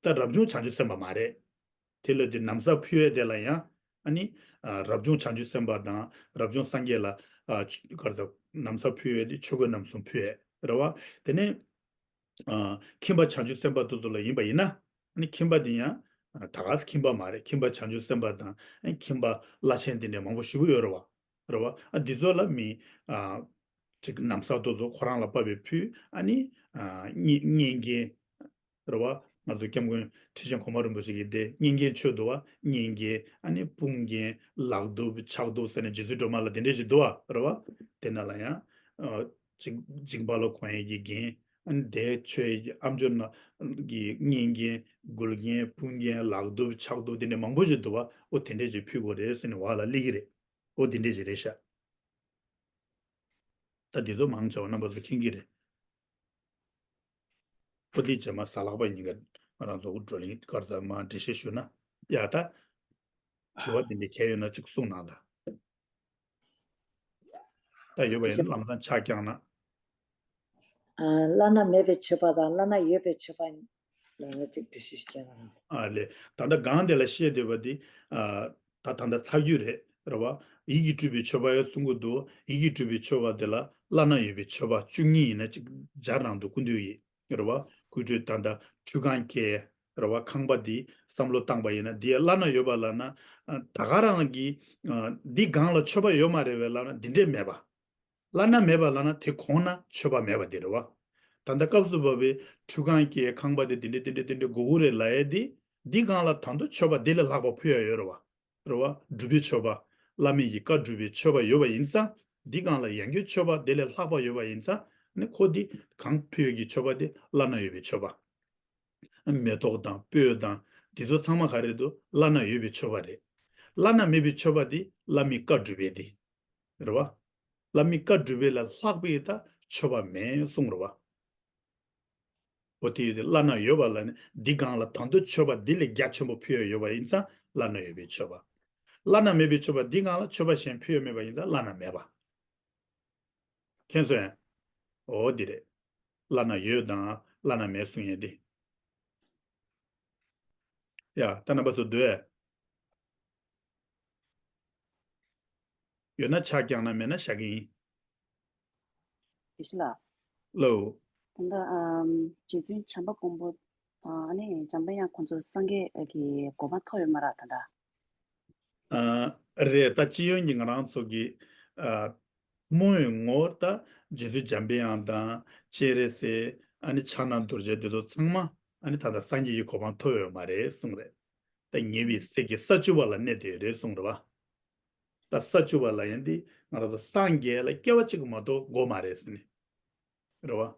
ད་རབ་བྱུང་བྱང་ཆུབ་སེམས་དཔའ་མ་རེད། དེ་ལ་དེ་ན་བཟའ་ཕུལ་ཡས་དེ་ལ་ཡང་ཨ་ནི་ཨ་རབ་བྱུང་བྱང་ཆུབ་སེམས་དཔའ་དང་རབ་བྱུང་སངས་རྒྱས་ལ་ཨ་ཆ་ག་རེ་ཟེར་ན་བཟའ་ཕུལ་ཡས་དེ་ཆོས་གོས་རྣམ་གསུམ་ཕུལ་ཡས་རེད་བ། དེ་ནས་ཨ་ཁྱིམ་པ་བྱང་ཆུབ་སེམས་དཔའ་དེ་ཚོ་ལ་ཡིན་པ་ཡིན་ན་ཨ་ནི་ཁྱིམ་པ་དེ་ཡང་ཨ་ད་ག་སེ་ཁྱིམ་པ་མ་རེད། ཁྱིམ་པ་བྱང་ཆུབ་སེམས་དཔའ་དང་ཨ་ཁྱིམ་པ་བླ་ཆེན་དེ་འདྲ་མང་པོ་ཞེ་པོ་ཡོད་རེད་བ། རེད་བ། ཨ་འདི་ཚོ་ལ་མི་ཨ་ཅིག་ན་བཟའ་དེ་ཚོ་ཁོ་རང་ལ་དཔག་པའི་ཕུལ། ཨ་ནི་ཨ་བསྙེན་བསྙེན་རྒྱན་རེད་བ། ང་ཚོ་སྐྱབས་མགོན་ཁྲི་ཆེན་གོང་མ་རིན་པོ་ཆེ་གིས་དེ་བསྙེན་རྒྱན་མཆོད་འདུག་བ། བསྙེན་རྒྱན་ཨ་ནི་དཔུང་རྒྱན་ལག་གདུབ་ཕྱག་གདུབ་ཟེར་ནས་རྗེ་བཙུན་སྒྲོལ་མ་ལ་དེ་འདྲས་ཞིག་འདུག་བ། རེད་བ། དེ་ནང་ལ་ཡང་ཨ་ཅིག་འཇིགས་པ་ལ་འོང་ཡས་ཀྱི་རྒྱན། ཨ་ནི་དེ་མཆོད་ཡས་ཀྱི་ཨ་མཆོད་ནང་གི་བསྙེན་རྒྱན་མགུལ་རྒྱན་དཔུང་རྒྱན་ལག་གདུབ་ཕྱག་གདུབ་དེ་འདྲས་མང་པོ་ཞིག་འདུག་བ། ཨོ་དེ་འདྲས་ཞིག་ཕུལ་དགོས་རེད་ཟེར་ནས་བ་ལ་སླེབས་ཀྱི་རེད། ཨོ་དེ་འདྲས་ཞིག་རེད་ཤག་ད་འདི་ཚོ་མང་ཆེ་བ་རྣམ་པ་ཚོ་མཁྱེན་གྱི་རེད། ཨོ་དེ་རྗེས་མ་གཟའ་ལྷག་པ་ཉིན་ཀ་ང་རང་ཚོ་བགྲོ་གླེང་སྐར་ཚར་མ་འགྲེལ་བཤད་ཞུ་ན། ཡ་ད། དྲི་བ་འདི་འདྲ་གལ་ཡོད་ན་ཅིག་གསུང་གནང་དང་། ད་ཡོད་པ་ཡིན་ན་ལམ་སང་ཕྱག་བརྐྱངས་ན། ཨ། བླ་ན་མེད་པའི་མཆོད་པ་དང་བླ་ན་ཡོད་པའི་མཆོད་པ་ལ་ང་གཅིག་འགྲེལ་བཤད་ཞིག་རྒྱག་རོགས། ཨ་ལས། ད་ལྟ་སྒང་དེ་ལ་བཤད་འདོད་པ་འདི། ཨ། ད་ད་ལྟ་ཚར་རྒྱུ་རེད། རེད་བ། ཡིད་ཀྱིས་སྤྲུལ་པའི་མཆོད་པ་ཡང་གསུང་གི་འདུག་ཡིད་ཀྱིས་སྤྲུལ་པའི་མཆོད་པ་དེ་ལ་བླ་ན་ཡོད་པའི་མཆོད་པ་བཅུ་གཉིས་ཡིན་ན་ཅིག་སྦྱར་གནང་འདུག་སྐུ་མདུན་ཡིས། རེད་བ། སྐུ་མདུན་ད་ལྟ་ཁྲུས་ཁང་བསྐྱལ། རེད་བ། ཁང་པ་འདི་བསམ་བློ་བཏང་པ་ཡིན་ན་འདི་བླ་ན་ཡོད་པ་ལབ་ན། ཨ། ད་ག་རང་གི། ཨ། འདི་སྒང་ལ་མཆོད་པ་ཡོད་མ་རེད་པས་ལབ་ན་འདི་འདྲས་མེད་པ། བླ་ན་མེད་པ་ལབ་ན་དེ་གོང་ན་མཆོད་པ་མེད་པ་དེ་རེད་བ། ད་ལྟ་སྐབས་སུ་བབ་པའི་ཁྲུས་ཁང་བསྐྱལ། ཁང་པ་དེ་འདི་འདྲས་འདི་འདྲས་འདི་འདྲས་དགོས་ཀྱི་རེད་ལབ་ཡས་དེ། འདི་སྒང་ལ་ད་དུང་མཆོད་པ་དེ་ལས་ལྷག་པ་ཕུལ་ཡ་ཡོད་རེད་བ། རེད་བ། སྒྲུབ་པའི་མཆོད་པ། བླ་མེད་ཀྱི་བཀའ་སྒྲུབ་པའི་མཆོད་པ་ཡོད་པ་ཡིན་ཙང་། འདི་སྒང་ལ་ཡང་བསྐྱར་མཆོད་པ་དེ་ལས་ལྷག་པ་ཡོད་པ་ཡིན་ཙང་། ནི་ཁོ་འདི་གང་ཕུལ་ཡོད་ཀྱི་མཆོད་པ་དེ་བླ་ན་ཡོད་པའི་མཆོད་པ། མེ་ཏོག་དང་སྤོས་དང་འདི་ཚོ་ཚང་མ་ག་རེ་རེད་འདུག་བླ་ན་ཡོད་པའི་མཆོད་པ་རེད། བླ་ན་མེད་པའི་མཆོད་པ་དེ་བླ་མའི་བཀའ་སྒྲུབ་པའི་དེ། རེད་བ། བླ་མའི་བཀའ་སྒྲུབ་པའི་ལས་ལྷག་པའི་ད་མཆོད་པ་མེད་གསུངས་རེད་བ། འོ་དེ་ཡོད་དེ་བླ་ན་ཡོད་པ་ལ་ནི་འདི་སྒང་ལ་ད་དུང་མཆོད་པ་འདི་ལས་རྒྱ་ཆེན་པོ་ཕུལ་ཡ་ཡོད་པ་ཡིན་ཙང་བླ་ན་ཡོད་པའི་མཆོད་པ། བླ་ན་མེད་པའི་མཆོད་པ་འདི་སྒང་ལ་མཆོད་པ་གཞན་ཕུལ་ཡ་མེད་པ་ཡིན་ཙང་བླ་ན་མེད་པ། མཁྱེན་སོང་ངས། འོ་འདི་རེད། བླ་ན་ཡོད་དང་བླ་ན་མེད་གསུང་ཡས་འདི། ཡ། ད་རྣམ་པ་ཚོ་འདོད། ཡོད་ན་ཕྱག་བརྐྱངས་ན་མེད་ན་བཞག་གི་ཡིན། དགེ་བཤེས་ལགས། ལགས། ད་ལྟ་ཨམ་རྗེ་བཙུན་བྱམས་པ་མགོན་པོ་དང་ཨ་ནི་འཇམ་དཔལ་དབྱངས་ཁོང་ཚོ་སངས་རྒྱས་ཀྱི་གོ་འཕང་ཐོབ་ཡོད་མ་རེད་ད་ལྟ། ཨ། རེད། ད་སྤྱི་ཡོངས་ཀྱི་ང་རང་ཚོ་གི་ཨ་དམོད་ངོར་ད་རྗེ་བཙུན་འཇམ་པའི་དབྱངས་དང་སྤྱན་རས་གཟིགས། ཨ་ནི་ཕྱག་ན་རྡོ་རྗེ་འདི་ཚོ་ཚང་མ་ཨ་ནི་ད་ལྟ་སངས་རྒྱས་ཀྱི་གོ་འཕང་ཐོབ་ཡོད་མ་རེད་གསུངས་རེད། ད་ཉེ་བའི་སྲས་ཀྱི་ས་བཅུ་པ་ལ་གནས་བསྡད་ཡོད་རེད་གསུངས་རེད་བ། ད་ས་བཅུ་པ་ལ་ཡང་འདི་ང་རང་ཚོ་སངས་རྒྱས་ལ་སྐྱེ་བ་གཅིག་མ་གཏོགས་དགོས་མ་རེད་ཟེར་ནས། རེད་བ།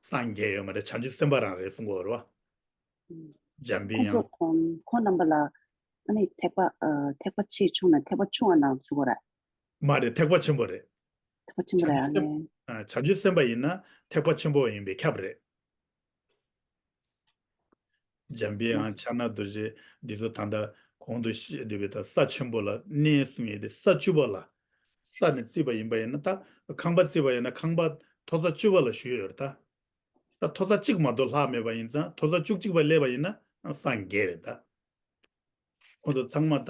སངས་རྒྱས་ཡོད་མ་རེད། བྱང་ཆུབ་སེམས་དཔའ་རང་རེད་གསུང་གི་ཡོད་རེད་བ། འཇམ་པའི་ཁོང་ཚོ་དབྱངས། ཁོང་ཁོང་རྣམ་པ་ལ་ཨ་ནི་ཐེག་པ་ཨ་ཐེག་པ་ཆེས་ཆུང་ན་ཐེག་པ་ཆུང་བ་ནང་ཚུད་དགོས་རེད། མ་རེད། ཐེག་པ་ཆེན་པོ་རེད། ཐེག་པ་ཆེན་པོ་རེད། བྱང་ཆུབ་སེམས་ཨ་ནི། ཨ། བྱང་ཆུབ་སེམས་དཔའ་ཡིན་ན་ཐེག་པ་ཆེན་པོ་ཡིན་པས་ཁྱབ་རེད། འཇམ་པའི་དབྱངས། ཕྱག་ན་རྡོ་རྗེ་འདི་ཚོ་ད་ལྟ་གོང་དུ་བཤད་བསྡད་པའི་ད་ས་ཆེན་པོ་ལ་གནས་གསུང་ཡས་དེ་ས་བཅུ་པ་ལ། ས་ནས་བརྩིས་པ་ཡིན་པ་ཡིན་ན་ད་ཁང་པ་བརྩིས་པ་ཡིན་ན་ཁང་པ་མཐོ་ས་བཅུ་པ་ལ་བཞུགས་ཡོད་རེད་ད། ད་མཐོ་ས་གཅིག་མ་གཏོགས་ལྷག་མེད་པ་ཡིན་ཙང་མཐོ་ས་བཅུ་གཅིག་པ་སླེབས་པ་ཡིན་ན་སངས་རྒྱས་རེད་ད། ཁོང་ཚོ་ཚང་མ་ད་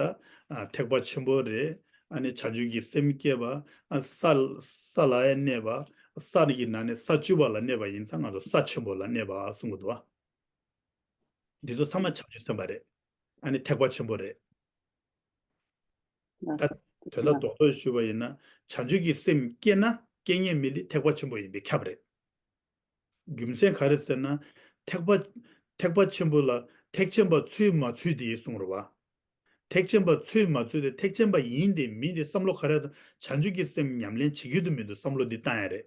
ཨ་ཐེག་པ་ཆེན་པོ་རེད། ཨ་ནི་བྱང་ཆུབ་ཀྱི་སེམས་བསྐྱེད་པ། ཨ་ས་ས་ལ་ཡང་གནས་པ། ས་ཡི་ནང་ནས་ས་བཅུ་པ་ལ་གནས་པ་ཡིན་ཙང་ང་ཚོ་ས་ཆེན་པོ་ལ་གནས་པ་གསུང་གི་འདུག་བ། འདི་ཚོ་ཚང་མ་བྱང་ཆུབ་སེམས་དཔའ་རེད། ཨ་ནི་ཐེག་པ་ཆེན་པོ་རེད། ད་དོན་དག་རྡོག་རྡོག་ཞུས་པ་ཡིན་ན་བྱང་ཆུབ་ཀྱི་སེམས་བསྐྱེད་ན་སྐྱེ་ངེས་མེད་དེ་ཐེག་པ་ཆེན་པོ་ཡིན་པས་ཁྱབ་རེད། རྒྱུ་མཚན་ག་རེ་ཟེར་ན། ཐེག་པ། ཐེག་པ་ཆེན་པོ་ལ་ཐེག་ཆེན་པ་ཚུད་མ་ཚུད་དེ་གསུངས་རེད་བ། ཐེག་ཆེན་པ་ཚུད་མ་ཚུད་དེ་ཐེག་ཆེན་པ་ཡིན་དེ་མིན་དེ་བསམ་བློ་ག་རེ་དང་བྱང་ཆུབ་ཀྱི་སེམས་ཉམས་ལེན་བྱེད་རྒྱུ་དུ་མི་འདུག་བསམ་བློ་འདི་བཏང་ཡ་རེད།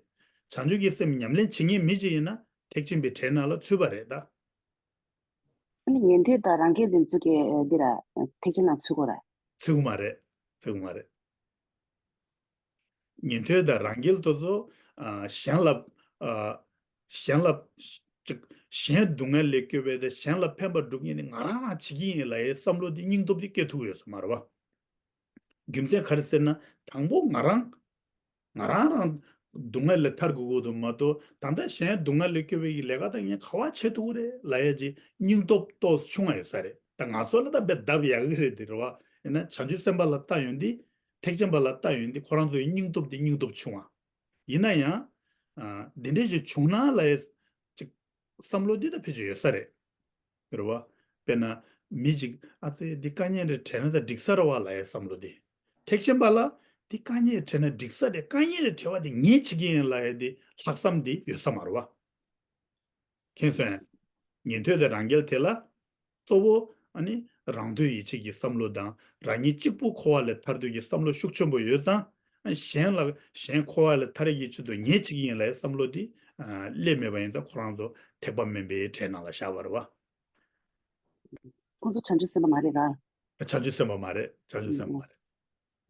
བྱང་ཆུབ་ཀྱི་སེམས་ཉམས་ལེན་བྱེད་མཁན་མི་ཅིག་ཡིན་ན་ཐེག་ཆེན་པའི་གྲས་ནང་ལ་ཚུད་པ་རེད་ད། ཨ་ནི་ཉན་ཐོས་དང་རང་རྒྱལ་དེ་ཚོ་གི་འདི་ར་ཐེག་ཆེན་ནང་ཚུད་དགོས་ར། ཚུད་ཀྱི་མ་རེད། ཚུད་ཀྱི་མ་རེད། ཉན་ཐོས་དང་རང་རྒྱལ་དེ་ཚོ་ཨ་གཞན་ལ་ཨ་ གཞན་ལ་ཅིག་གཞན་སྡུག་བསྔལ་ལས་སྐྱོབ་པའི་དེ་གཞན་ལ་ཕན་པ་སྒྲུབ་མཁན་དེ་ང་རང་རང་བྱེད་ཀྱི་ཡིན་ལབ་ཡའི་བསམ་བློ་དེ་སྙིང་སྟོབས་དེ་སྐྱེ་ཐུབ་ཀྱི་ཡོད་ས་མ་རེད་བ། རྒྱུ་མཚན་ག་རེ་ཟེར་ན། དང་པོ་ང་རང་ང་རང་རང་སྡུག་བསྔལ་ལས་ཐར་དགོས་ཀྱི་འདུག་མ་གཏོགས། ད་ལྟ་གཞན་སྡུག་བསྔལ་ལས་སྐྱོབ་པའི་ལས་ཀ་དང་ངས་ག་བ་བྱེད་ཐུབ་ཀྱི་རེད་ལབ་ཡ་ཅིག་སྙིང་སྟོབས་ཏོག་ཙམ་ཆུང་བ་ཡོད་ས་རེད། ད་ང་ཚོ་ལ་ད་དཔེ་བརྡབ་ཡག་གི་རེད་དེ་རེད་བ། ཡིན་ན་བྱང་ཆུབ་སེམས་དཔའ་ལ་ལྟ་ཡོང་དུས། ཐེག་ཆེན་པ་ལ་ལྟ་ཡོང་དུས་ཁོ་རང་ཚོའི་སྙིང་སྟོབས་དེ་སྙིང་སྟོབས་ཆུང་བ། ཡིན་ན་ཡང་། ཨ། འདི་འདྲས་ཅིག་བྱུང་ན་ལབ་ཡ་ཅིག་བསམ་བློ་འདི་ད་ཕལ་ཆེར་ཡོད་ས་རེད། རེད་བ། དཔེར་ན། མི་གཅིག་ཨ་ཙི་འདི་དཀའ་ངལ་རེ་འཕྲད་ན་ད་འགྲིག་ས་རེད་བ་ལབ་ཡའི་བསམ་བློ་འདི། ཐེག་ཆེན་པ་ལ་འདི་དཀའ་ངལ་འཕྲད་ན་འགྲིག་ས་རེད། དཀའ་ངལ་རེ་འཕྲད་པ་འདི་ངས་བྱེད་ཀྱི་ཡིན་ལབ་ཡ་འདི་ལྷག་བསམ་འདི་ཡོད་ས་མ་རེད་བ། མཁྱེན་སོང་ངས། ཉན་ཐོས་དང་རང་རྒྱལ་དེ་ལ། གཙོ་བོ་ཨ་ནི་རང་དོན་ཡིད་བྱེད་ཀྱི་བསམ་བློ་དང་རང་ཉིད་གཅིག་པུ་འཁོར་བ་ལས་ཐར་འདོད་ཀྱི་བསམ་བློ་ཤུགས་ཆེན་པོ་ཡོད་ཙང་། གཞན་ལ་གཞན་འཁོར་བ་ལས་ཐར་ཡག་གི་ཆེད་དུ་ངས་བྱེད་ཀྱི་ཡིན་ལབ་ཡའི་བསམ་བློ་འདི་སླེབས་མེད་པ་ཡིན་ཙང་ཁོ་རང་ཚོ་ཐེག་པ་དམན་པའི་གྲས་ནང་ལ་བཞག་པ་རེད་བ། ཁོང་ཚོ་བྱང་ཆུབ་སེམས་དཔའ་མ་རེད་ར། བྱང་ཆུབ་སེམས་དཔའ་མ་རེད། བྱང་ཆུབ་སེམས་དཔའ་མ་རེད།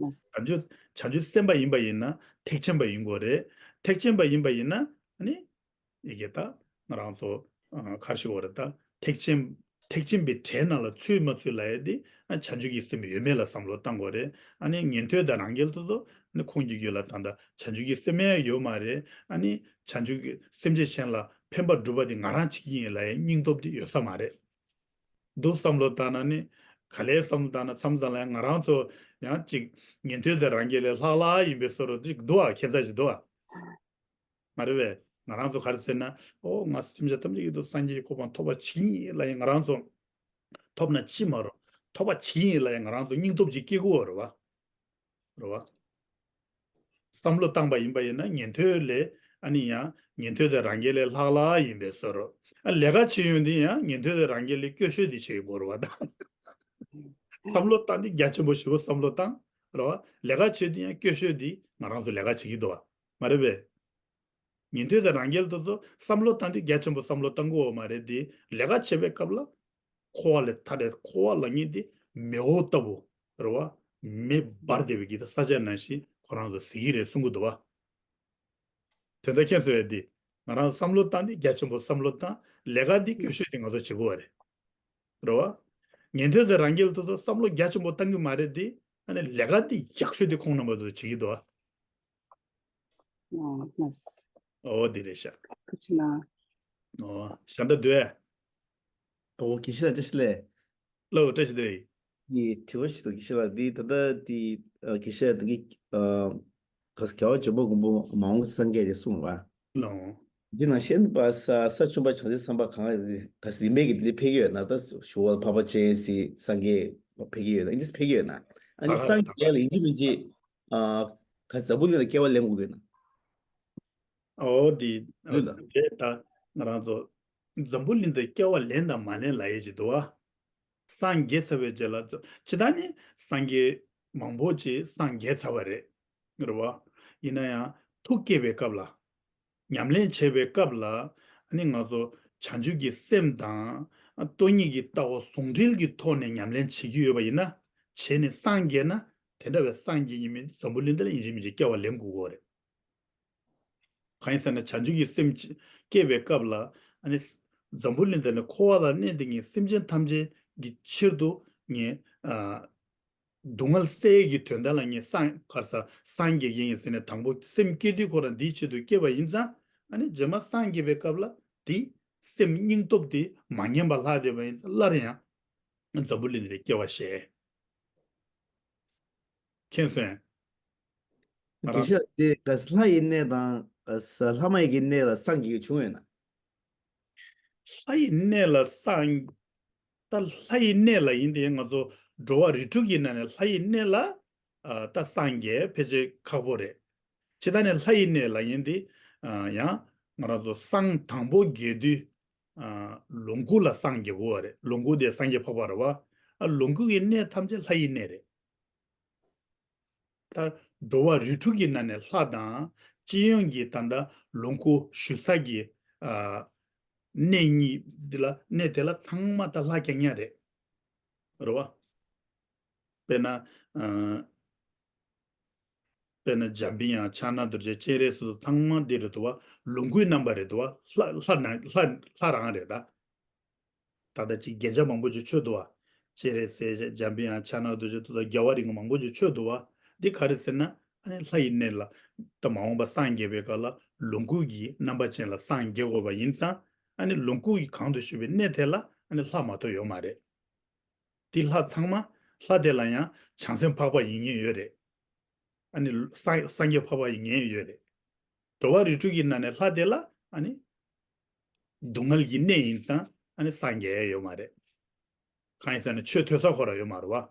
ལགས། བྱང་ཆུབ་བྱང་ཆུབ་སེམས་དཔའ་ཡིན་པ་ཡིན་ན་ཐེག་ཆེན་པ་ཡིན་དགོས་རེད། ཐེག་ཆེན་པ་ཡིན་པ་ཡིན་ན་ཨ་ནི། ཡི་གེ་ད་ང་རང་ཚོ་ཨ་ག་རེ་ཞུ་དགོས་རེད། ད་ཐེག་ཆེན་ཐེག་ཆེན་པའི་གྲས་ནང་ལ་ཚུད་མ་ཚུད་ལབ་ཡ་དེ། ཨ། བྱང་ཆུབ་ཀྱི་སེམས་ཡོད་མེད་ལ་བསམ་བློ་བཏང་དགོས་རེད། ཨ་ནི་ཉན་ཐོས་དང་རང་རྒྱལ་དེ་ཚོ་ནི་ཁོང་གི་རྒྱུད་ལ་ད་ལྟ་བྱང་ཆུབ་ཀྱི་སེམས་ཡང་ཡོད་མ་རེད། ཨ་ནི་བྱང་ཆུབ་ཀྱི་སེམས་ཅན་གཞན་ལ་ཕན་པ་སྒྲུབ་པ་དེ་ང་རང་བྱེད་ཀྱི་ཡིན་ལབ་ཡའི་སྙིང་སྟོབས་དེ་ཡོད་ས་མ་རེད། འདུག་བསམ་བློ་བཏང་ན་ནི། ག་ལེར་བསམ་བློ་བཏང་ན་མཚམས་མཚམས་ལ་ཡང་ང་རང་ཚོ་ཡང་ཅིག་ཉན་ཐོས་དང་རང་རྒྱལ་ལས་ལྷག་ལྷག་ཡིན་པའི་བཟོ་འདྲ་ཅིག་འདུག་ཨ། ཁྱད་མཚར་ཞིག་འདུག་ཨ། མ་རེད་པས། ང་རང་ཚོ་ག་རེ་ཟེར་ན། ཨོ་ང་ཚོ་ཁྱིམ་བྱ་ཐམས་ཅད་ཀྱི་དུ་སངས་རྒྱས་ཀྱི་གོ་འཕང་ཐོབ་པ་བྱེད་ཀྱི་ཡིན་ལབ་ཡིན། ང་རང་ཚོ་ཐོབ་ན་ཅི་མ་རུང་ཐོབ་པ་བྱེད་ཀྱི་ཡིན་ལབ་ཡིན། ང་རང་ཚོ་སྙིང་སྟོབས་ཅིག་སྐྱེ་དགོས་པ་རེད་བ། རེད་བ། བསམ་བློ་བཏང་པ་ཡིན་པ་ཡིན་ན་ཉན་ཐོས་ལས་ཨ་ནི་ཡང་ཉན་ཐོས་དང་རང་རྒྱལ་ལས་ལྷག་ལྷག་ཡིན་པའི་བཟོ་འདྲ། ཨ་ལས་ཀ་བྱེད་ཡོང་དུས་ཡང་ཉན་ཐོས་དང་རང་རྒྱལ་ལས་སྐྱོ་ཤོས་དེ་བྱེད་དགོས་རེད་བ་ད། བསམ་བློ་བཏང་དུས་རྒྱ་ཆེན་པོ་ཞེ་པོ་བསམ་བློ་བཏང་། རེད་བ། ལས་ཀ་བྱེད་དུས་ཡང་སྐྱོ་ཤོས་དེ་ང་རང་ཚོ་ལས་ཀ་བྱེད་ཀྱི་འདུག་བ། མ་རེད་པས། ཉན་ཐོས་དང་རང་རྒྱལ་དེ་ཚོ་བསམ་བློ་བཏང་དུས་རྒྱ་ཆེན་པོ་བསམ་བློ་བཏང་དགོས་བ་མ་རེད་དེ། ལས་ཀ་བྱེད་པའི་སྐབས་ལ་འཁོར་བ་ལས་ཐར་ཏེ་འཁོར་བ་ལབ་མཁན་དེ་མེ་འོབས་ལྟ་བུ་རེད་བ། མེ་འབར་བསྡད་པའི་གི་ད་ས་ཆ་ནང་བཞིན་ཁོ་རང་ཚོ་གཟིགས་ཀྱི་རེད་གསུང་གི་འདུག་བ། དོན་དག་མཁྱེན་སོང་ངས། དེ་ང་རང་བསམ་བློ་བཏང་དུས་རྒྱ་ཆེན་པོ་བསམ་བློ་བཏང་། ལས་ཀ་འདི་སྐྱོ་ཤོས་དེ་ང་ཚོ་བྱེད་དགོས་བ་རེད། རེད་བ། ཉན་ཐོས་དང་རང་རྒྱལ་དེ་ཚོ་བསམ་བློ་རྒྱ་ཆེན་པོ་བཏང་གི་མ་རེད་དེ། ཨ་ནི་ལས་ཀ་འདི་ཡག་ཤོས་དེ་ཁོང་རྣམ་པ་ཚོ་བྱེད་ཀྱི་འདུག་བ། ཨོ་ལགས། ཨོ་དེ་རེད་ཤག་ཐུགས་རྗེ་གནང་། ཨོ་ཞྭ་མདའ་སྡོད། ཨོ་དགེ་བཤེས་ལགས་བཀྲ་ཤིས་བདེ་ལེགས། ལགས་བཀྲ་ཤིས་བདེ་ལེགས། དེ་དྲི་བ་ཞིག་འདུག་དགེ་བཤེས་ལགས། འདི་ད་ལྟ་དེ་ཨ་དགེ་བཤེས་ད་གི་ཨ་ག་རེ་ཟེར་རྒྱལ་བ་འཇམ་དཔལ་མགོན་པོ་མ་འོངས་སངས་རྒྱས་ཀྱི་གསུངས་པ། ལགས། འདི་ནང་བཤད་པ་ས་ས་བཅུ་པ་བྱང་ཆུབ་སེམས་དཔའ་གང་ག་རིམ་པས་ཀྱི་འདི་ཕེབས་ཀྱི་ཡོད་ན། ད་ཞུ་བ་འཕགས་པ་སྤྱན་གཟིགས་སངས་རྒྱས་ཕེབས་ཀྱི་ཡོད་ན། ཨིན་ཇིས་ཕེབས་ཀྱི་ཡོད་ན། ཨ་ནི་ཨ་སངས་རྒྱས་ལ་ཡིན་གཅིག་མིན་གཅིག་ཨ་ག་འཛམ་བུ་གླིང་ལ་སྐྱེ་བ་ལེན་དགོས་ཀྱི་ཡོད་ན། ཨོ་དེ་ཡོད་ད། རེད་ད། ང་རང་ཚོ་འཛམ་བུ་གླིང་དུ་སྐྱེ་བ་ལེན་དང་མ་ལེན་ལབ་ཡས་ཅིག་འདུག་བ། སངས་རྒྱས་ཚར་བའི་རྗེས་ལ་ཇི་ལྟར་ནི་སངས་རྒྱས་མང་པོ་ཅིག་སངས་རྒྱས་ཚར་བ་རེད། རེད་བ། ཡིན་ན་ཡང་ཐུགས་བསྐྱེད་པའི་སྐབས་ལ། ཉམས་ལེན་བྱེད་པའི་སྐབས་ལ་ཨ་ནི་ང་ཚོ་བྱང་ཆུབ་ཀྱི་སེམས་དང་སྟོང་ཉིད་ཀྱི་ལྟ་བ་ཟུང་འབྲེལ་གྱི་ཐོག་ནས་ཉམས་ལེན་བྱེད་ཀྱི་ཡོད་པ་ཡིན་ན། བྱས་ནས་སངས་རྒྱས་ན་དེ་འདྲ་བའི་སངས་རྒྱས་ཀྱི་མི་འཛམ་བུ་གླིང་འདི་ལ་ཡིན་གཅིག་མིན་གཅིག་སྐྱེ་བ་ལེན་དགོས་ཀྱི་ཡོད་རེད། གང་ཡིན་ཟེར་ན་བྱང་ཆུབ་ཀྱི་སེམས་སྐྱེ་བའི་སྐབས་ལ་ཨ་ནི་འཛམ་བུ་གླིང་འདི་ནས་འཁོར་བ་ལ་གནས་བསྡད་མཁན་སེམས་ཅན་ཐམས་ཅད་ཀྱི་ཕྱིར་དུ་ངས་ཨ། སྡུག་བསྔལ་སེལ་ཡས་ཀྱི་དོན་དག་ལ་ངས་སངས་ག་རེ་ཟེར་སངས་རྒྱས་ཀྱི་ཡིན་ཟེར་ནས་དང་པོ་སེམས་བསྐྱེད་དུས་ཁོ་རང་འདིའི་ཆེད་དུ་བསྐྱེད་པ་ཡིན་ཙང་། ཨ་ནི་རྗེས་མ་སངས་རྒྱས་པའི་སྐབས་ལ་དེ་སེམས་སྙིང་སྟོབས་དེ་མ་ཉམས་པ་ལྷག་བསྡད་པ་ཡིན་ཙང་སླར་ཡང་འཛམ་བུ་གླིང་འདིར་སྐྱེ་བ་བཞེས། མཁྱེན་སོང་ངས། དགེ་བཤེས་དེ་ག་ལྷ་ཡི་གནས་དང་ལྷ་མ་ཡི་གི་གནས་ལ་སངས་རྒྱས་ཀྱི་བྱུང་ཡོད་ན། ལྷ་ཡི་གནས་ལ་སངས། ད་ལྷ་ཡི་གནས་ལབ་ཡས་དེ་ང་ཚོ་འགྲོ་བ་རིགས་དྲུག་གི་ནང་ནས་ལྷ་ཡི་གནས་ལ་ཨ་ད་སངས་རྒྱས་ཕལ་ཆེར་ཁག་པོ་རེད། ཇི་ལྟར་ནས་ལྷ་ཡི་གནས་ལབ་ཡས་དེ་ཨ་ཡང་ང་རང་ཚོ་སངས་དང་པོ་རྒྱས་དུས་ཨ་ལོངས་སྐུ་ལ་སངས་རྒྱས་དགོས་པ་རེད། ལོངས་སྐུ་དེ་སངས་རྒྱས་འཕགས་པ་རེད་བ། ཨ་ལོངས་སྐུ་གི་གནས་ཐམས་ཅད་ལྷ་ཡི་གནས་རེད། ད་འགྲོ་བ་རིགས་དྲུག་གི་ནང་ནས་ལྷ་དང་སྤྱི་ཡོངས་ཀྱི་ད་ལྟ་ལོངས་སྐུ་ཞུ་ས་གི་ཨ་གནས་གཉིས་འདི་ལ་གནས་དེ་ལ་ཚང་མ་ད་ལྷ་རྐྱང་རྐྱང་རེད། རེད་བ། དཔེར་ན་ཨ་ དཔེར་ན་འཇམ་པའི་དབྱངས་ཕྱག་ན་རྡོ་རྗེ་སྤྱན་རས་གཟིགས་ཚང་མ་འདི་རེད་འདུག་བ། ལོངས་སྐུའི་རྣམ་པ་རེད་འདུག་བ། ལྷ་ལྷ་ན་ལྷ་ལྷ་རང་རེད་ད། ད་ལྟ་ཅིག་རྒྱན་ཆ་མང་པོ་ཅིག་མཆོད་འདུག་བ། སྤྱན་རས་གཟིགས་འཇམ་པའི་དབྱངས་ཕྱག་ན་རྡོ་རྗེ་ཏུ་ད་རྒྱལ་བ་རིགས་མང་པོ་ཅིག་མཆོད་འདུག་བ། འདི་ག་རེ་ཟེར་ན། ཨ་ནི་ལྷ་ཡི་གནས་ལ། ད་མ་འོངས་པ་སངས་རྒྱས་པའི་སྐབས་ལ་ལོངས་སྐུ་གི་རྣམ་པ་ཅན་ལ་སངས་རྒྱས་དགོས་པ་ཡིན་ཙང་། ཨ་ནི་ལོངས་སྐུ་གི་གང་དུ་ཞུགས་པའི་གནས་དེ་ལ་ཨ་ནི་ལྷ་མ་གཏོགས་ཡོད་མ་རེད། དེ་ལྷ་ཚང་མ། ལྷ་དེ་ལ་ཡང་བྱང་སེམས་འཕགས་པ་ཡིན་ངེས་ཡོད་རེད། ཨ་ནི་སངས་སངས་རྒྱས་འཕགས་པ་ཡིན་ངེས་ཡོད་རེད། འགྲོ་བ་རིགས་དྲུག་གི་ནང་ནས་ལྷ་དེ་ལ་ཨ་ནི། སྡུག་བསྔལ་གྱི་གནས་ཡིན་ཙང་ཨ་ནི་སངས་རྒྱས་ཡ་ཡོད་མ་རེད། གང་ཡིན་ཟེར་ན་ཆོས་ཐོས་ས་ཁོ་རང་ཡོད་མ་རེད་བ།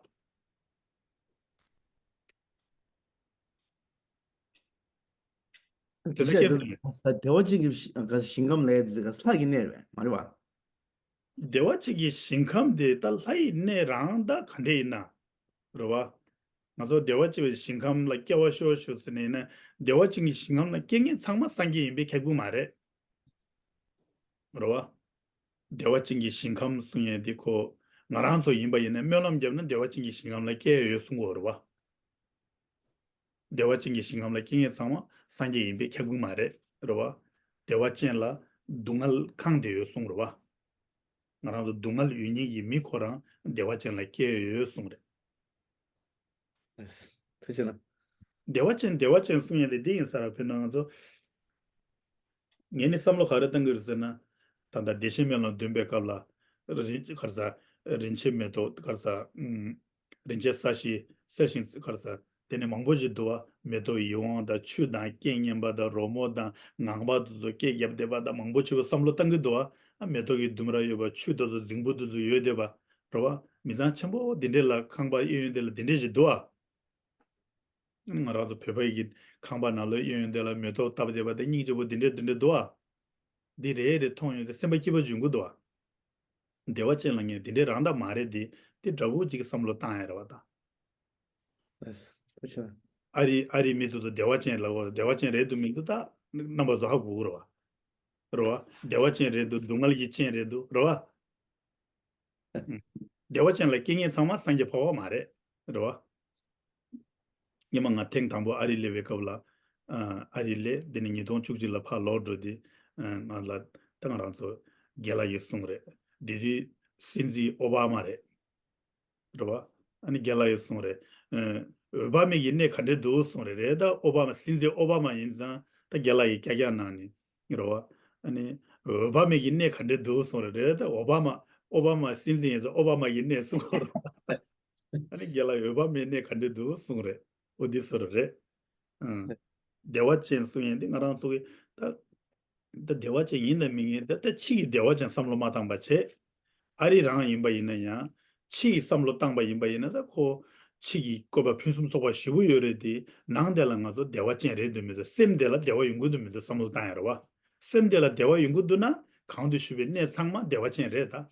དེ་དེ་ཚོ་བཤད་སྐད་འདུག་ཆེན་པོ་ཡིན། བདེ་བ་ཅན་གྱི་ཞིང་ཞིང་ཁམས་ལ་ཡ་དེ་ཚོ་ལྷ་གི་གནས་རེད་མ་རེད་བ། བདེ་བ་ཅན་གྱི་ཞིང་ཁམས་དེ་ད་ལྷ་ཡི་གནས་རང་ད་ག་འདྲས་ཡིན་ན། རེད་བ། ང་ཚོ་བདེ་བ་ཅན་གྱི་ཞིང་ཁམས་ལ་སྐྱེ་བ་ཤོར་ཤོར་ཟེར་ནས་ཡིན་ན། བདེ་བ་ཅན་གྱི་ཞིང་ཁམས་ལ་སྐྱེ་མཁན་ཚང་མ་སངས་རྒྱས་ཡིན་པའི་ཁྱབ་ཀྱི་མ་རེད། རེད་བ། བདེ་བ་ཅན་གྱི་ཞིང་ཁམས་གསུང་ཡས་འདི་ཁོ། ང་རང་ཚོ་ཡིན་པ་ཡིན་ན་སྨོན་ལམ་བརྒྱབ་ན་བདེ་བ་ཅན་གྱི་ཞིང་ཁམས་ལ་སྐྱེ་ཡ་ཡོད་གསུང་གོ་རེད་བ། བདེ་བ་ཅན་གྱི་ཞིང་ཁམས་ལ་སྐྱེ་མཁན་ཚང་མ་སངས་རྒྱས་ཡིན་པས་ཁྱབ་ཀྱི་མ་རེད། རེད་བ། བདེ་བ་ཅན་ལ་སྡུག་བསྔལ་ཁང་དེ་ཡོད་གསུང་རེད་བ། ང་རང་ཚོ་སྡུག་བསྔལ་ཡོད་མཁན་གྱི་མི་ཁོ་རང་བདེ་བ་ཅན་ལ་སྐྱེ་ཡ་ཡོད་གསུང་རེད། ཐུགས་རྗེ་གནང་། བདེ་བ་ཅན་བདེ་བ་ཅན་གསུང་ཡ་དེ་འདི་ཡིན་ས་ར། དཔེར་ན་ང་ཚོ། ངས་ནི་བསམ་བློ་ག་རེ་བཏང་གི་རེད་ཟེར་ན། ད་ལྟ་བདེ་གཤེགས་སྨོན་ལམ་འདོན་པའི་སྐབས་ལ། རིན་ག་རེ་ཟ། རིན་ཆེན་མེ་ཏོག་ག་རེ་ཟ། ཨུམ། རིན་ཆེན་ས་གཞི་གསལ་ཞིང་ག་རེ་ཟ། དེ་ནས་མང་པོ་ཞིག་འདུག་བ། མེ་ཏོག་ཡིད་འོང་དང་ཆུ་དང་རྐྱེན་ངན་པ་དང་རོལ་མོ་དང་ངང་པ་དེ་ཚོ་སྐད་རྒྱབ་བསྡད་པ་དང་མང་པོ་ཞིག་བསམ་བློ་བཏང་གི་འདུག་བ། ཨ་མེ་ཏོག་གི་ལྡུམ་ར་ཡོད་པ། ཆུ་དེ་ཚོ་རྫིང་བུ་དེ་ཚོ་ཡོད་བསྡད་པ། རེད་བ། མི་ཚང་ཆེན་པོ་འདི་འདྲས་ལ་ཁང་པ་གཡས་གཡོན་དེ་ལ་འདི་འདྲས་ཞིག་འདུག་བ། ང་རང་ཚོ་བོད་པ་ཡི་གི་ཁང་པ་ནང་ལོགས་གཡས་གཡོན་དེ་ལ་མེ་ཏོག་བཏབ་བསྡད་པ་དེ་སྙིང་རྗེ་པོ་འདི་འདྲས་འདི་འདྲས་འདུག་བ། འདི་རེ་རེ་མཐོང་ཡོང་དུས་སེམས་པ་སྐྱིད་པོ་ཡོང་གི་འདུག་བ། བདེ་བ་ཅན་ལ་ངས་འདི་འདྲས་རང་ད་མ་རེད་དེ། དེ་འདྲ་བོ་ཅིག་གི་བསམ་བློ་བཏང་ཡ་རེད་བ་ད། ལགས་སོ། ཐུགས་རྗེ་གནང་། ཨ་རི་ཨ་རིའི་མི་དེ་ཚོ་བདེ་བ་ཅན་ལ་གོ། བདེ་བ་ཅན་རེད་འདུག་མི་འདུག་ད་རྣམ་པ་ཚོ་ཧ་གོ་གི་རེད་བ། རེད་བ། བདེ་བ་ཅན་རེད་འདུག་སྡུག་བསྔལ་གྱི་ཅན་རེད་འདུག་རེད་བ། བདེ་བ་ཅན་ལ་སྐྱེ་མཁན་ཚང་མ་སངས་རྒྱས་འཕགས་པ་མ་རེད། རེད་བ། སྔོན་མ་ང་ཐེངས་དང་པོ་ཨ་རི་སླེབས་པའི་སྐབས་ལ། ཨ་རི་སླེབས། དེ་ནས་ཉིས་སྟོང་བཅུ་གཅིག་ལ་ཕར་ལོག་འགྲོ་དུས། ང་ལ་ད་ང་རང་ཚོ་རྒན་ལགས་ཀྱིས་གསུངས་རེད། དེ་དུས་སྲིད་འཛིན་ཨོ་བྷ་མ་རེད། རེད་བ། ཨ་ནི་རྒན་ལགས་ཀྱིས་གསུངས་རེད། ཨ་འོད་དཔག་མེད་ཀྱི་གནས་ག་འདྲས་འདུག་གསུངས་རེད། རེད་ད་ཨོ་བྷ་མ་སྲིད་འཛིན་ཨོ་བྷ་མ་ཡིན་ཙང་ད་རྒན་ལགས་ཀྱིས་ཀྱག་ཀྱག་གནང་ནས། རེད་བ། ཨ་ནི་འོད་དཔག་མེད་ཀྱི་གནས་ག་འདྲས་འདུག་གསུངས་རེད། རེད་ད་ཨོ་བྷ་མ་ཨོ་བྷ་མ་སྲིད་འཛིན་ཡིན་ཙང་ཨོ་བྷ་མ་གི་གནས་གསུངས་རེད། ཨ་ནི་རྒན་ལགས་འོད་དཔག་མེད་གནས་ག་འདྲས་འདུག་གསུངས་རེད། ཨོ་འདི་ཟེར་རེད། ཨང་། བདེ་བ་ཅན་གསུང་ཡས་འདི་ང་རང་ཚོ་གི་ད། ད་བདེ་བ་ཅན་ཡིན་དང་མིན་ངེས་ད་ད་ཕྱི་ཡི་བདེ་བ་ཅན་བསམ་བློ་མ་བཏང་པ་བྱས། ཨ་རི་རང་ཡིན་པ་ཡིན་ན་ཡང་། ཕྱི་ཡི་བསམ་བློ་བཏང་པ་ཡིན་པ་ཡིན་ན་ད་ཁོ། ཕྱི་གི་བཀོད་པ་ཕུན་སུམ་ཚོགས་པ་ཞེ་པོ་ཡོད་རེད་དེ། ནང་དེ་ལ་ང་ཚོ་བདེ་བ་ཅན་རེད་འདུག་མི་འདུག་སེམས་དེ་ལ་བདེ་བ་ཡོང་གི་འདུག་མི་འདུག་བསམ་བློ་བཏང་ཡ་རེད་བ། སེམས་དེ་ལ་བདེ་བ་ཡོང་གི་འདུག་ན། གང་དུ་ཞུགས་པའི་གནས་ཚང་མ་བདེ་བ་ཅན་རེད་ད།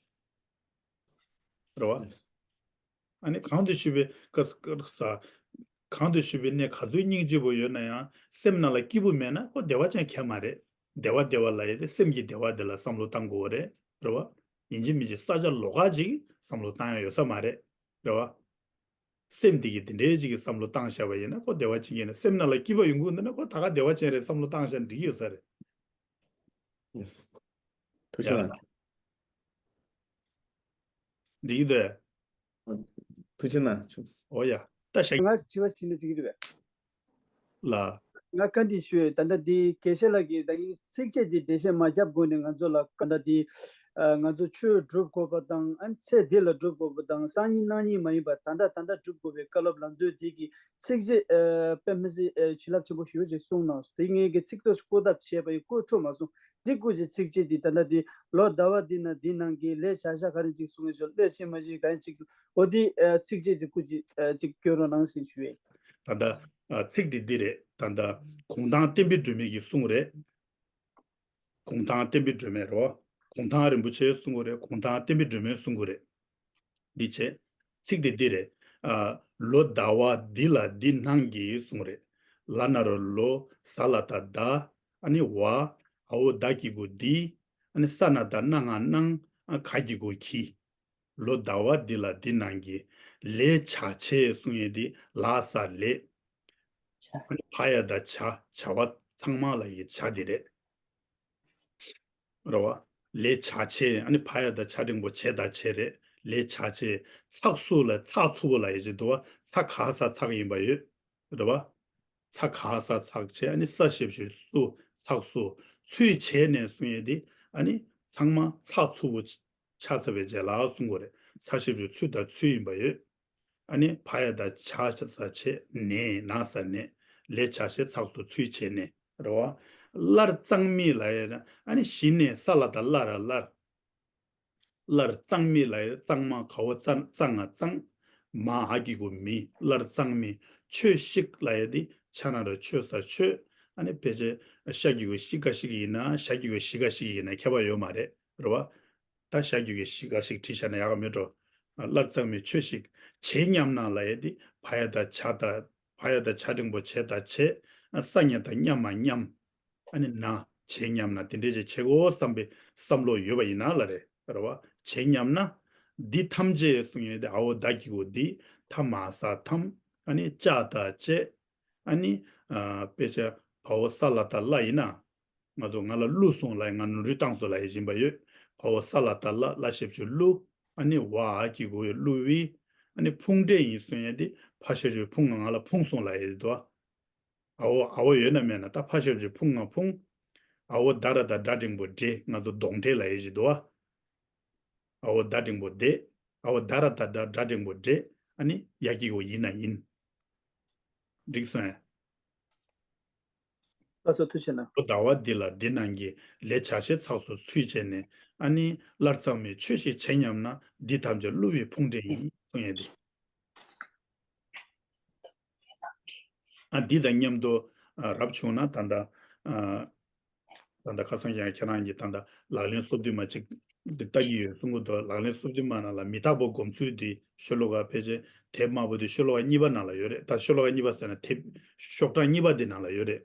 རེད་བ། ཨ་ནི་གང་དུ་ཞུགས་པའི་ཀ་ཀ་ས། གང་དུ་ཞུགས་པའི་གནས་ག་ཚོད་སྙིང་རྗེ་པོ་ཡོད་ན་ཡང་སེམས་ནང་ལ་སྐྱིད་པོ་མེད་ན་ཁོ་བདེ་བ་ཅན་གང་ཡང་མ་རེད། བདེ་བ་བདེ་བ་ལབ་ཡས་དེ་སེམས་ཀྱི་བདེ་བ་དེ་ལ་བསམ་བློ་བཏང་དགོས་པ་རེད། རེད་བ། ཡིན་གཅིག་མིན་གཅིག་ས་ཆ་ལོགས་ཀ་ཅིག་བསམ་བློ་བཏང་ཡ་ཡོད་ས་མ་རེད། རེད་བ། སེམས་དེ་གིས་དེ་འདྲའི་ཅིག་གི་བསམ་བློ་བཏང་བཞག་པ་ཡིན་ན་ཁོ་བདེ་བ་ཅན་གྱི་ཡིན་ན། སེམས་ནང་ལ་སྐྱིད་པ་ཡོང་གི་འདུག་ན་ཁོ་ད་ག་བདེ་བ་ཅན་རེད་བསམ་བློ་བཏང་བཞག་འགྲིག་གི་ཡོད་ས་རེད། ཡེས། ཐུགས་རྗེ་གནང་། འགྲིག་གི་འདུག་ཐུགས་རྗེ་གནང་། ཨོ་ཡ། ད་ཞག་ང་དྲི་བ་བྱེད་ན་འགྲིག་གི་རེད་པས། ལ། ང་བཀའ་འདྲི་ཞུ་ཡས། ད་ལྟ་འདི་དགེ་བཤེས་ལགས་ཀྱིས་ད་གིན་ཚིགས་བཅད་འདི་འགྲེལ་བཤད་མ་བརྒྱབ་གོང་ནས་ང་ཚོ་ལ་ད་ལྟ་འདི་ཨ་ང་ཚོ་ཆོས་སྒྲུབ་དགོས་པ་དང་། ཨ་ནི་ཚེ་འདི་ལ་སྒྲུབ་དགོས་པ་དང་། སང་ཉིན་གནངས་ཉིན་མ་ཡིན་པར་ད་ལྟ་ད་ལྟ་སྒྲུབ་དགོས་པའི་བཀའ་སློབ་ལམ་སྟོན་འདི་གི་ཚིགས་བཅད་ཨ་དཔེ་མི་སྲིད་ཨ་བྱིན་རླབས་ཆེན་པོ་ཞེ་པོ་ཅིག་གསུངས་གནང་སོང་། དེ་ངས་ཀྱི་ཚིག་ཐོ་བཀོད་ཐབས་བྱས་པ་ཡིན། བཀོད་ཐུབ་མ་སོང་། འདི་སྐུ་མཁྱེན་ཚིགས་བཅད་འདི་ད་ལྟ་འདི་ལོ་ཟླ་བ་འདི་ན་འདི་ནང་གི་ལས་བྱ་བྱ་ག་རེ་ཅིག་གསུང་གི་ཞོར་ལས་བྱེད་མ་བྱེད་ག་རེ་ཅིག་འོ་འདི་ཨ་ཚིགས་བཅད་འདི་སྐུ་མཁྱེན་ཨ་ཅིག་སྐྱོན་རོགས་གནང་ཟེར་ཞུ་ཡས། ད་ལྟ་ཨ་ཚིག་འདི་འདི་རེད། ད་ལྟ་གུང་ཐང་བསྟན་པའི་སྒྲོན་མེ་གིས་གསུངས་རེད། གུང་ཐང་བསྟན་པའི་སྒྲོན་མེ་རེད་བ། གུང་ཐང་རིན་པོ་ཆེས་གསུང་གི་རེད། གུང་ཐང་བསྟན་པའི་སྒྲོན་མེས་གསུང་གི་རེད། འདི་བྱས། ཚིག་དེ་འདི་རེད། ཨ་ལོ་ཟླ་བ་འདི་ལ་འདི་སྣང་གི་གསུང་རེད། ལ་ན་རོ་ལོ། ཟ་ལ་ད་ཟླ། ཨ་ནི་བ། འ་འོག་ད་གི་གུ་འདི། ཨ་ནི་ས་ན་ད་སྣ་ང་སྣང་། ཨ་ག་གི་གུ་གི། ལོ་ཟླ་བ་འདི་ལ་འདི་སྣང་གི། ལས་བྱ་བྱེད་གསུང་ཡས་འདི་ལ་ས་ལས། ཨ་ནི་བ་ཡ་དང་བྱ། བྱ་བ་ཚང་མ་ལ་ཡི་བྱ་འདི་རེད། རེད་བ། ལས་བྱ་བྱེད། ཨ་ནི་བ་ཡ་དང་བྱ་འགྲེང་བུ་བྱེད་དང་བྱེད་རེད། ལས་བྱ་བྱེད། ཚགས་སུ་ལ་ཚགས་ཚུད་པོ་ལ་ཡི་ཅིག་འདུག་བ། ཚ་ག་ས་ཚགས་ཡིན་པ་ཡོད། རེད་བ། ཚ་ག་ས་ཚགས་བྱེད། ཨ་ནི་ས་ཞབས་ཀྱུ་སུ། ཚགས་སུ། ཚུད་བྱས་ནས་གསུང་ཡས་འདི། ཨ་ནི་ཚང་མ་ཚགས་ཚུད་པོ་ཆགས་ཚར་བའི་རྗེས་ལ་གསུང་དགོས་རེད། ཚ་ཞབས་ཀྱུ་ཚུད་དང་ཚུད་ཡིན་པ་ཡོད། ཨ་ནི་བ་ཡ་དང་བྱ་ས་བྱེད། ནས་ན་ས་ནས། ལས་བྱ་བྱེད་ཚགས་སུ་ཚུད་བྱས་ནས། རེད་བ། སླར་གཙང་མི་ལ་ཡ། ཨ་ནི་གཞི་ནས་ས་ལ་དང་སླར། སླར་གཙང་མི་ལ་ཡ། གཙང་མ་ག་བོ་ཙ་ཙ་ང་གཙང་། མ་འ་གི་གུ་མི། སླར་གཙང་མི། ཆོས་ཤིག་ལ་ཡ་འདི་ཆ་ན་རོ་ཆོས་ས་ཆོས། ཨ་ནི་ཕལ་ཆེར་ཤ་གི་གུ་ཤི་ག་ཤིག་ཡིན་ན། ཞ་གི་གུ་ཤི་ག་ཤིག་ཡིན་ན་ཁྱད་པར་ཡོད་མ་རེད། རེད་བ། ད་ཞ་གི་གུ་ཤི་ག་ཤིག་བྲིས་བཞག་ན་ཡག་ག་མེད་འགྲོ། སླར་གཙང་མི་ཆོས་ཤིག་བྱེད་སྙམ་ན་ལ་ཡ་འདི་བ་ཡ་དང་བྱ་དང་། བ་ཡ་དང་བྱ་འགྲེང་བུ་བྱེད་དང་བྱེད། ས་ཉ་དང་སྙམ་མ་སྙམ། ཨ་ནི་ན། བྱེད་སྙམ་ན་དེ་འདྲས་ཅིག་བྱེད་དགོས་བསམ་པའི་བསམ་བློ་ཡོད་པ་ཡིན་ན་ལ་རེད། རེད་བ། བྱེད་སྙམ་ན། འདི་ཐམས་ཅད་གསུང་ཡས་དེ་འ་འོ་ད་གི་གུ་འདི། ཐ་མ་ས་ཐམས། ཨ་ནི་ཅ་ད་བཅས། ཨ་ནི་ཨ་དཔེ་ཆ་བ་འོ་ས་ལ་ད་སླ་ཡིན་ན། ང་ཚོ་ང་ལ་གླུ་སོང་ལ་ཡི། ང་ནོར་འཁྲུལ་བཏང་སོང་ལ་ཡི་ཡིན་པ་ཡོད། བ་འོ་ས་ལ་ད་སླ། སླ་ཞབས་ཀྱུ་སླུ། ཨ་ནི་བ་འ་གི་གུ་ཡི་བླུ་བའི། ཨ་ནི་ཕུང་འདྲེན་ཡིན་གསུང་ཡས་དེ་ཕ་ཞབས་ཀྱུ་ཕུང་ང་ལ་ཕུང་སོང་ལ་ཡི་དོ། འ་འོ་འ་འོ་ཡོད་ན་མེད་ན་ད་ཕ་ཞབས་ཀྱུ་ཕུང་ང་ཕུང་། འ་འོ་ད་ར་ད་སྒྲ་འགྲེང་བུ་འདྲེ། ང་ཚོ་གདོང་འདྲེ་ལ་ཡི་ཡིན་དོ། འ་འོ་ད་འགྲེང་བུ་འདེ། འ་འོ་ད་ར་ད་ད་སྒྲ་འགྲེང་བུ་འདྲེ། ཨ་ནི་ཡ་གི་གུ་ཡིན་ན་ཡིན། འགྲིག་སོང་ངས། ལགས་སོ། ཐུགས་རྗེ་གནང་། ལོ་ཟླ་བ་འདི་ལ་འདི་ནང་གི་ལས་བྱ་བྱེད་ཚགས་སུ་ཚུད་བྱས་ནས། ཨ་ནི་སླར་གཙང་མའི་ཆོས་ཤིག་བྱེད་སྙམ་ན། འདི་ཐམས་ཅད་བསླུ་བའི་ཕུང་འདྲེན་ཡིན་གསུང་ཡས་འདི། ཨ་འདི་དང་མཉམ་དུ་ཨ་རབ་བྱུང་ན་ད་ལྟ་ཨ་ད་ལྟ་ཁ་སང་ཡང་ཁྱེད་རང་གིས་ད་ལྟ་ལག་ལེན་སོ་བདུན་མ་གཅིག་འདི་ལྟ་གི་ཡོད་གསུང་གི་འདུག་ལག་ལེན་སོ་བདུན་མ་ནང་ལ་མི་རྟག་པ་སྒོམ་ཚུལ་འདི་ཤོ་ལོ་ཀ་ཕལ་ཆེར་དེབ་དམར་པོ་འདི་ཤོ་ལོ་ཀ་གཉིས་པ་ནང་ལ་ཡོད་རེད། ད་ཤོ་ལོ་ཀ་གཉིས་པ་ཟེར་ན་དེབ་ཤོག་གྲངས་གཉིས་པ་འདི་ནང་ལ་ཡོད་རེད།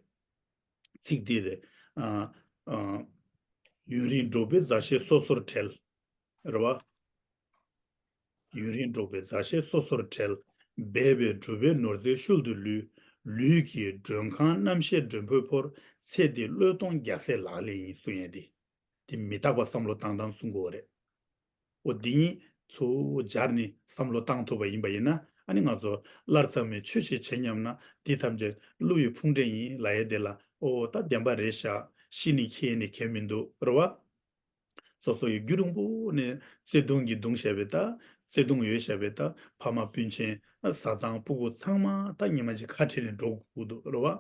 ཚིག་འདི་རེད། ཨ་ཨ་ཡུན་རིང་འགྲོགས་པའི་མཛའ་བཤེས་སོ་སོར་བྲལ། རེད་བ། ཡུན་རིང་འགྲོགས་པའི་མཛའ་བཤེས་སོ་སོར་བྲལ། སྦས་པའི་སྒྲུབ་པའི་ནོར་རྫས་ཤུལ་དུ་ལུས། ལུས་ཀྱི་མགྲོན་ཁང་རྣམ་ཤེས་མགྲོན་པོས་བོར། ཚེ་འདི་བློས་གཏོང་རྒྱལ་སྲས་ལག་ལེན་ཡིན་གསུང་ཡས་འདི། འདི་མི་རྟག་པ་བསམ་བློ་བཏང་སྟངས་གསུང་དགོས་རེད། འོ་འདི་གཉིས་ཚུར་སྦྱར་ནས་བསམ་བློ་བཏང་ཐུབ་པ་ཡིན་པ་ཡིན་ན། ཨ་ནི་ང་ཚོ་སླར་གཙང་མའི་ཆོས་ཤིག་བྱེད་སྙམ་ན། འདི་ཐམས་ཅད་བསླུ་བའི་ཕུང་འདྲེན་ཡིན་ལབ་ཡས་དེ་ལ། ཨོ་ད་བདེན་པ་རེད་ཤག་ཤི་ནས་འཁྱེར་ནས་ཁྱད་མི་འདུག་རེད་བ། སོ་སོ་ཡི་རྒྱུད་རིང་པོ་ནས་བརྩེ་དུང་གིས་གདུང་བཞག་པའི་ད། བརྩེ་དུང་ཡོད་བཞག་པའི་ད་ཕ་མ་སྤུན་མཆེད་བཟའ་ཚང་སྤུ་གུ་ཚང་མ་ད་ཉི་མ་གཅིག་ཁ་བྲལ་ནས་འགྲོ་དགོས་འདུག་རེད་བ།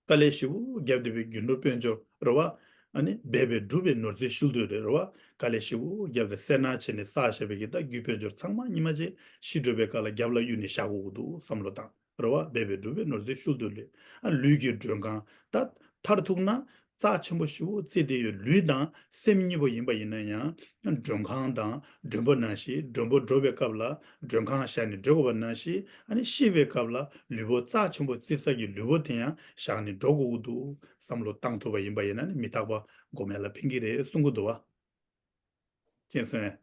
དཀའ་ལས་ཞེ་པོ་བརྒྱབ་བསྡད་པའི་རྒྱུ་ནོར་དཔལ་འབྱོར་རེད་བ། ཨ་ནི་སྦས་པའི་སྒྲུབ་པའི་ནོར་རྫས་ཤུལ་དུ་རེད་བ། དཀའ་ལས་ཞེ་པོ་བརྒྱབ་སྟེ་སེར་སྣ་བྱས་ནས་བསགས་བཞག་པའི་གི་ད་རྒྱུ་དཔལ་འབྱོར་ཚང་མ་ཉི་མ་གཅིག་ཤི་འགྲོ་བའི་སྐབས་ལ་རྒྱབ་ལ་གཡུགས་ནས་བཞག་དགོས་ཀྱི་འདུག་བསམ་བློ་བཏང་རེད་བ། སྦས་པའི་སྒྲུབ་པའི་ནོར་རྫས་ཤུལ་དུ་ལུས། ཨ་ལུས་ཀྱི་མགྲོན་ཁང་ད་མཐར་ཐུག་ན་རྩ་ཆེན་པོ་ཞེ་པོ་བརྩི་བསྡད་ཡོད་ལུས་དང་སེམས་གཉིས་པོ་ཡིན་པ་ཡིན་ན་ཡང་། མགྲོན་ཁང་དང་མགྲོན་པོ་ནང་བཞིན། མགྲོན་པོ་འགྲོ་བའི་སྐབས་ལ་མགྲོན་ཁང་བཞག་ནས་འགྲོ་དགོས་པ་ནང་བཞིན། ཨ་ནི་ཤི་བའི་སྐབས་ལ་ལུས་པོ་རྩ་ཆེན་པོ་བརྩི་ས་ཀྱི་ལུས་པོ་དེ་ཡང་བཞག་ནས་འགྲོ་དགོས་ཀྱི་འདུག་བསམ་བློ་བཏང་ཐུབ་པ་ཡིན་པ་ཡིན་ན་ནི་མི་རྟག་པ་སྒོམ་ཡ་ལ་ཕན་གྱི་རེད་གསུང་གི་འདུག་བ། མཁྱེན་སོང་ངས།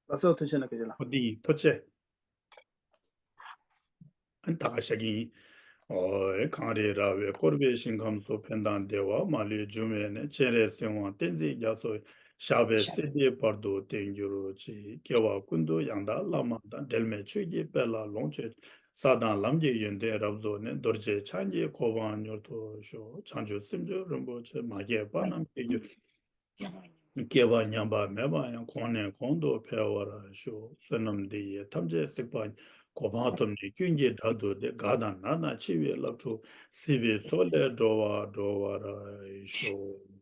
ལགས་སོ། ཐུགས་རྗེ་གནང་། དགེ་རྒན་ལགས། འོ་འདི་ཡིན། ཐུགས་རྗེ་ཆེ། ཨ་ནི་ད་ག་ཤག་གི་ཡིན། ཨོ་ཨེ། གངས་རི་ར་བས་བསྐོར་བའི་ཞིང་ཁམས་སུ། ཕན་དང་བདེ་བ་མ་ལུས་འབྱུང་བའི་གནས། སྤྱན་རས་གཟིགས་དབང་བསྟན་འཛིན་རྒྱ་མཚོ། ཞགས་པའི་སྲིད་མཐའི་བར་དུ་བརྟན་གྱུར་ཅིག་སྐྱེ་བ་ཀུན་ཏུ་ཡང་དག་བླ་མ་དང་། འབྲལ་མེད་ཆོས་ཀྱི་དཔལ་ལ་ལོངས་སྤྱོད་ཅིག་ས་དང་ལམ་གྱི་ཡོན་ཏན་རབ་རྫོགས་ནས། རྡོ་རྗེ་འཆང་གི་གོ་འཕང་མྱུར་ཐོབ་ཤོག་བྱང་ཆུབ་སེམས་མཆོག་རིན་པོ་ཆེ། མ་སྐྱེས་པ་རྣམས་སྐྱེ་གྱུར། སྐྱེས་པ་ཉམས་པ་མེད་པ་ཡང་། གོང་ནས་གོང་དུ་འཕེལ་བར་ཤོག་བསོད་ནམས་འདི་ཡིས་ཐམས་ཅད་གཟིགས་པ་ཉིད། གོ་འཕང་ཐོབ་ནས་ཀུན་གྱི་བདག་ཏུ་སྟེ། དགའ་དང་ན་དང་འཆི་བའི་བླ་སྲོག་སྲིད་པའི་མཚོ་ལས་སྒྲོལ་བར་སྒྲོལ་བར་ཤོག